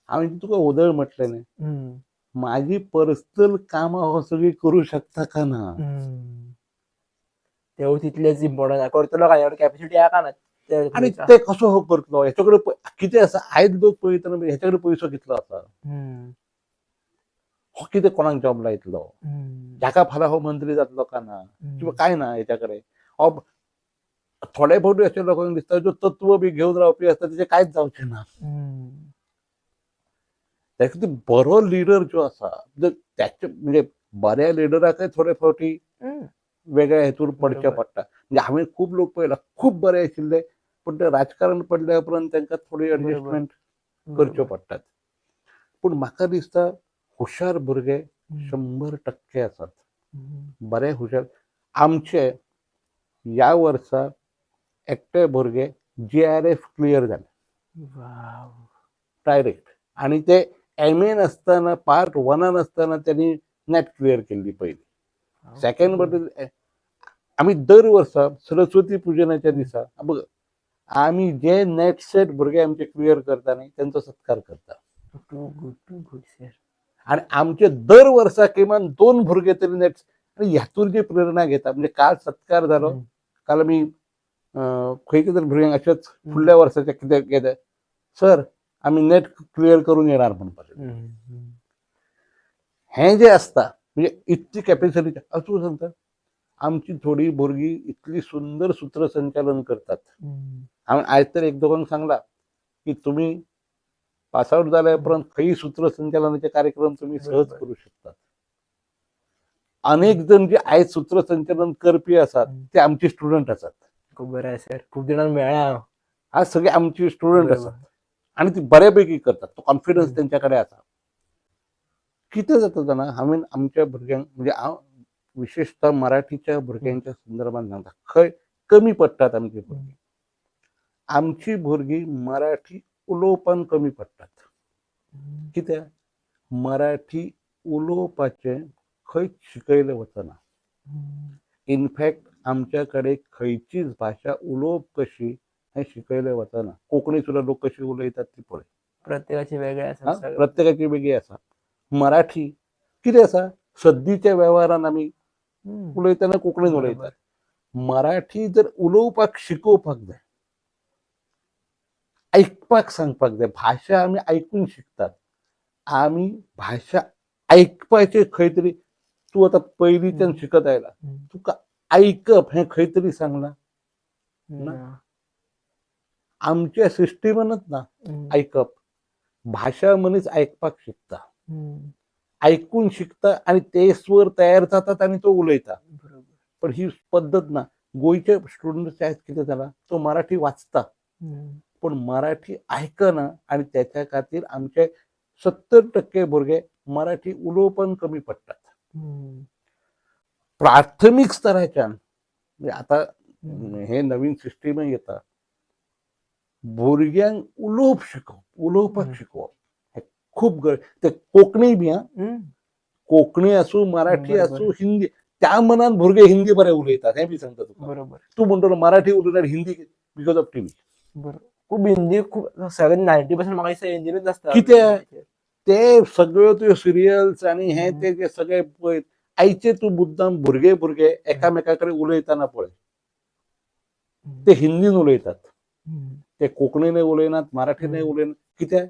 हांवें तुका उदळ म्हटलें न्ही, माझी पर्सनल कामां हो सगळीं करूं शकता का ना, तेवूय तितलेच इम्पॉर्टंट करतलो काय कॅपॅसिटी आहा ना आनी ते कसो हो करतलो हेचे कडेन कितें आसा. आयज लोक पळयतना हेचे कडेन पयसो कितलो आसा, हो कितें कोणाक जॉब लायतलो, जाका फाल्यां हो मंत्री जातलो का ना किंवा काय ना हेच्या कडेन. हो थोडे फावटी अशे लोकांक दिसता जो तत्व बी घेवन रावपी आसता तेचें कांयच जावचें ना. ताका खातीर बरो लिडर जो आसा त्याचे म्हणजे बऱ्या लिडराकय थोडे फावटी वेगळ्या हेतून पडचें पडटा. म्हणजे हांवें खूब लोक पळयला खूब बरे आशिल्ले पूण ते राजकारण पडल्या उपरांत तांकां थोडी एडजस्टमेंट करच्यो पडटात. पूण म्हाका दिसता हुशार भुरगे 100% आसात, बरे हुशार. आमचे ह्या वर्सा एकटे भुरगे JRF clear जाले डायरेक्ट, आनी ते एम.एन आसतना पार्ट 1 आसतना त्यांनी नॅट क्लियर केल्ली पयली. सेकंड बद्दल आमी दर वर्सा सरस्वती पुजनाच्या दिसा बघ आमी जे नॅट सेट भुरगे आमचे क्लियर करता न्ही तेंचो सत्कार करता. Too good, too good sir. आणि आमचे दर वर्सा किमान 2 भुरगे तरी नॅट, आनी हातून जी प्रेरणा घेता. म्हणजे काल सत्कार जालो, काल आमी खंयच्या तरी भुरग्यांक अशेंच फुडल्या वर्साचे कितें कितें सर आमी नॅट क्लियर करून येणार म्हणपाचें हें जें आसता म्हणजे इतली कॅपेसिटी. तूं सांगता आमची थोडी भुरगीं इतली सुंदर सूत्रसंचालन करतात. हांवें आयज तर एक दोगांक सांगला की तुमी पास आउट जाल्या उपरांत खंय सूत्रसंचालनाचे कार्यक्रम तुमी सहज करू शकतात. अनेक जण जे आयज सूत्रसंचालन करपी आसात ते आमचे स्टुडंट आसात. खूब बरें आसा सर, खूब जाणांक मेळ्ळा आज सगळे आमचे स्टुडंट आसात आनी ती बऱ्यापैकी करतात, तो कॉन्फिडन्स तेंच्या कडेन आसा. कितें जाता जाणा, हांवें आमच्या भुरग्यांक म्हणजे हांव विशेषतः मराठीच्या भुरग्यांच्या संदर्भात सांगता, खंय कमी पडटात आमची भुरगीं. आमची भुरगीं मराठी उलोवपान कमी पडटात. कित्याक मराठी उलोवपाचें खंयच शिकयलें वचना. इनफॅक्ट आमच्या कडेन खंयचीच भाशा उलोवप कशी हें शिकयलें वचना. कोंकणी सुद्दां लोक कशी उलयतात ती पळय, प्रत्येकाची वेगळी आसा, प्रत्येकाची वेगळी आसा. मराठी कितें आसा, सद्दीच्या वेव्हारान आमी उलयतना कोंकणीन उलयतात. मराठी जर उलोवपाक शिकोवपाक जाय, आयकपाक सांगपाक जाय. भाशा आमी आयकून शिकतात, आमी भाशा आयकपाचें खंय तरी तूं आतां पयलींच्यान शिकत आयला, तुका आयकप हें खंय तरी सांगलां? ना. आमच्या सिस्टीमानच ना आयकप, भाशा मनीस आयकपाक शिकता, आयकून शिकता आनी ते स्वर तयार जातात आनी तो उलयता. पण ही पद्दत ना. गोंयच्या स्टुडंट आयज कितें जाला, तो मराठी वाचता पण मराठी आयकना आनी तेच्या खातीर आमचे 70% भुरगे मराठी उलोवपान कमी पडटात. प्राथमीक स्तराच्यान म्हणजे आतां हे नवीन सिस्टीम येता, भुरग्यांक उलोवप शिकोवप, उलोवपाक शिकोवप हें खूब गरज. ते कोंकणी बी आं, कोंकणी आसूं मराठी आसूं हिंदी, त्या मनान भुरगे हिंदी बरे उलयतात हें बी सांगता तुका. तूं म्हणटलो मराठी उलयतात हिंदी because of TV. बरोबर, खूब हिंदी, खूब सगळे 90% म्हाका दिसता हिंदीनूच आसता. कित्याक ते सगळ्यो त्यो सिरियल्स आनी हे ते जे सगळे पळयत आयचे तूं मुद्दाम भुरगे भुरगे एकामेका कडेन उलयतना पळय, ते हिंदीन उलयतात, ते कोंकणीनय उलयनात, मराठीनय उलयनात. कित्याक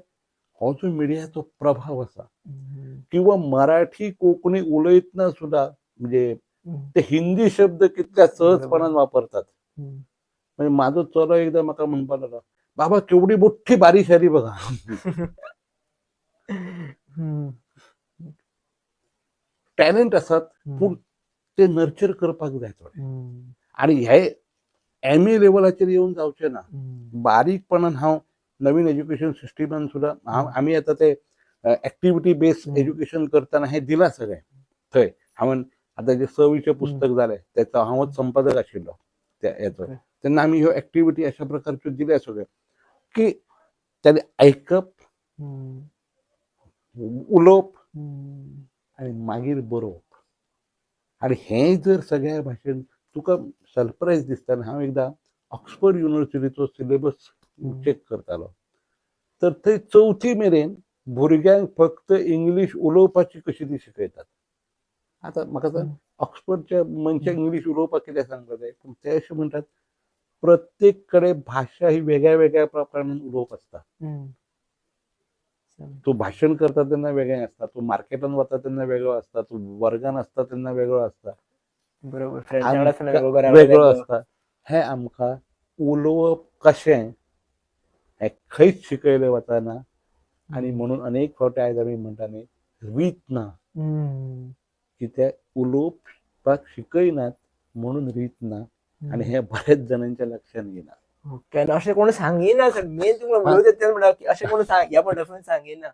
हो जो मिडियाचो प्रभाव आसा किंवा मराठी कोंकणी उलयतना सुद्दां म्हणजे ते हिंदी शब्द कितल्या सहजपणान वापरतात. म्हणजे म्हाजो चलो एकदां म्हाका म्हणपाक लागलो, बाबा केवढी मोठी बारीक आली बघा. टॅलंट आसात पूण ते नर्चर करपाक जाय थोडे. आनी हे एम ए लेवलाचेर येवन जावचें ना. बारीकपणान हांव नवीन एज्युकेशन सिस्टीमान सुद्दां हांव आमी आतां ते एक्टिविटी बेस्ड एज्युकेशन करतना हें दिलां सगळें थंय. हांवें आतां जें सवीचें पुस्तक जालें तेचो हांवच संपादक आशिल्लो त्या हेचो, तेन्ना आमी ह्यो एक्टिविटी अशा प्रकारच्यो दिल्या सगळ्यो की ताणें आयकप, उलोवप आनी मागीर बरोवप. आनी हें जर सगळ्या भाशेन तुका सरप्रायज दिसता. हांव एकदां ऑक्सफर्ड युनिवर्सिटीचो सिलेबस चॅक करतालो तर थंय चवथी मेरेन भुरग्यांक फक्त इंग्लीश उलोवपाची कशी ती शिकयतात. आतां म्हाका सांग, ऑक्सफर्डच्या मनशाक इंग्लीश उलोवपाक कितें सांगता ते, पूण ते अशें म्हणटात प्रत्येक कडेन भाशा ही वेगळ्या वेगळ्या प्रकारान उलोवप आसता. तूं भाशण करता तेन्ना वेगळें आसता, तूं मार्केटान वता तेन्ना वेगळो आसता, तूं वर्गान आसता तेन्ना वेगळो आसता, वेगळो आसता. हें आमकां उलोवप कशें हें खंयच शिकयलें वचना. आनी म्हणून अनेक फावटी आयज आमी म्हणटा न्ही, रीत ना, कित्याक उलोवपाक शिकयनात म्हणून रीत ना. आनी हें बऱ्याच जाणांच्या लक्षांत येना. ओके, अशें कोण सांगिना सर, मेन तुमकां उलोवचे म्हणल्यार अशें कोण सांग ह्या पॉयंट ऑफ व्यून सांगिना.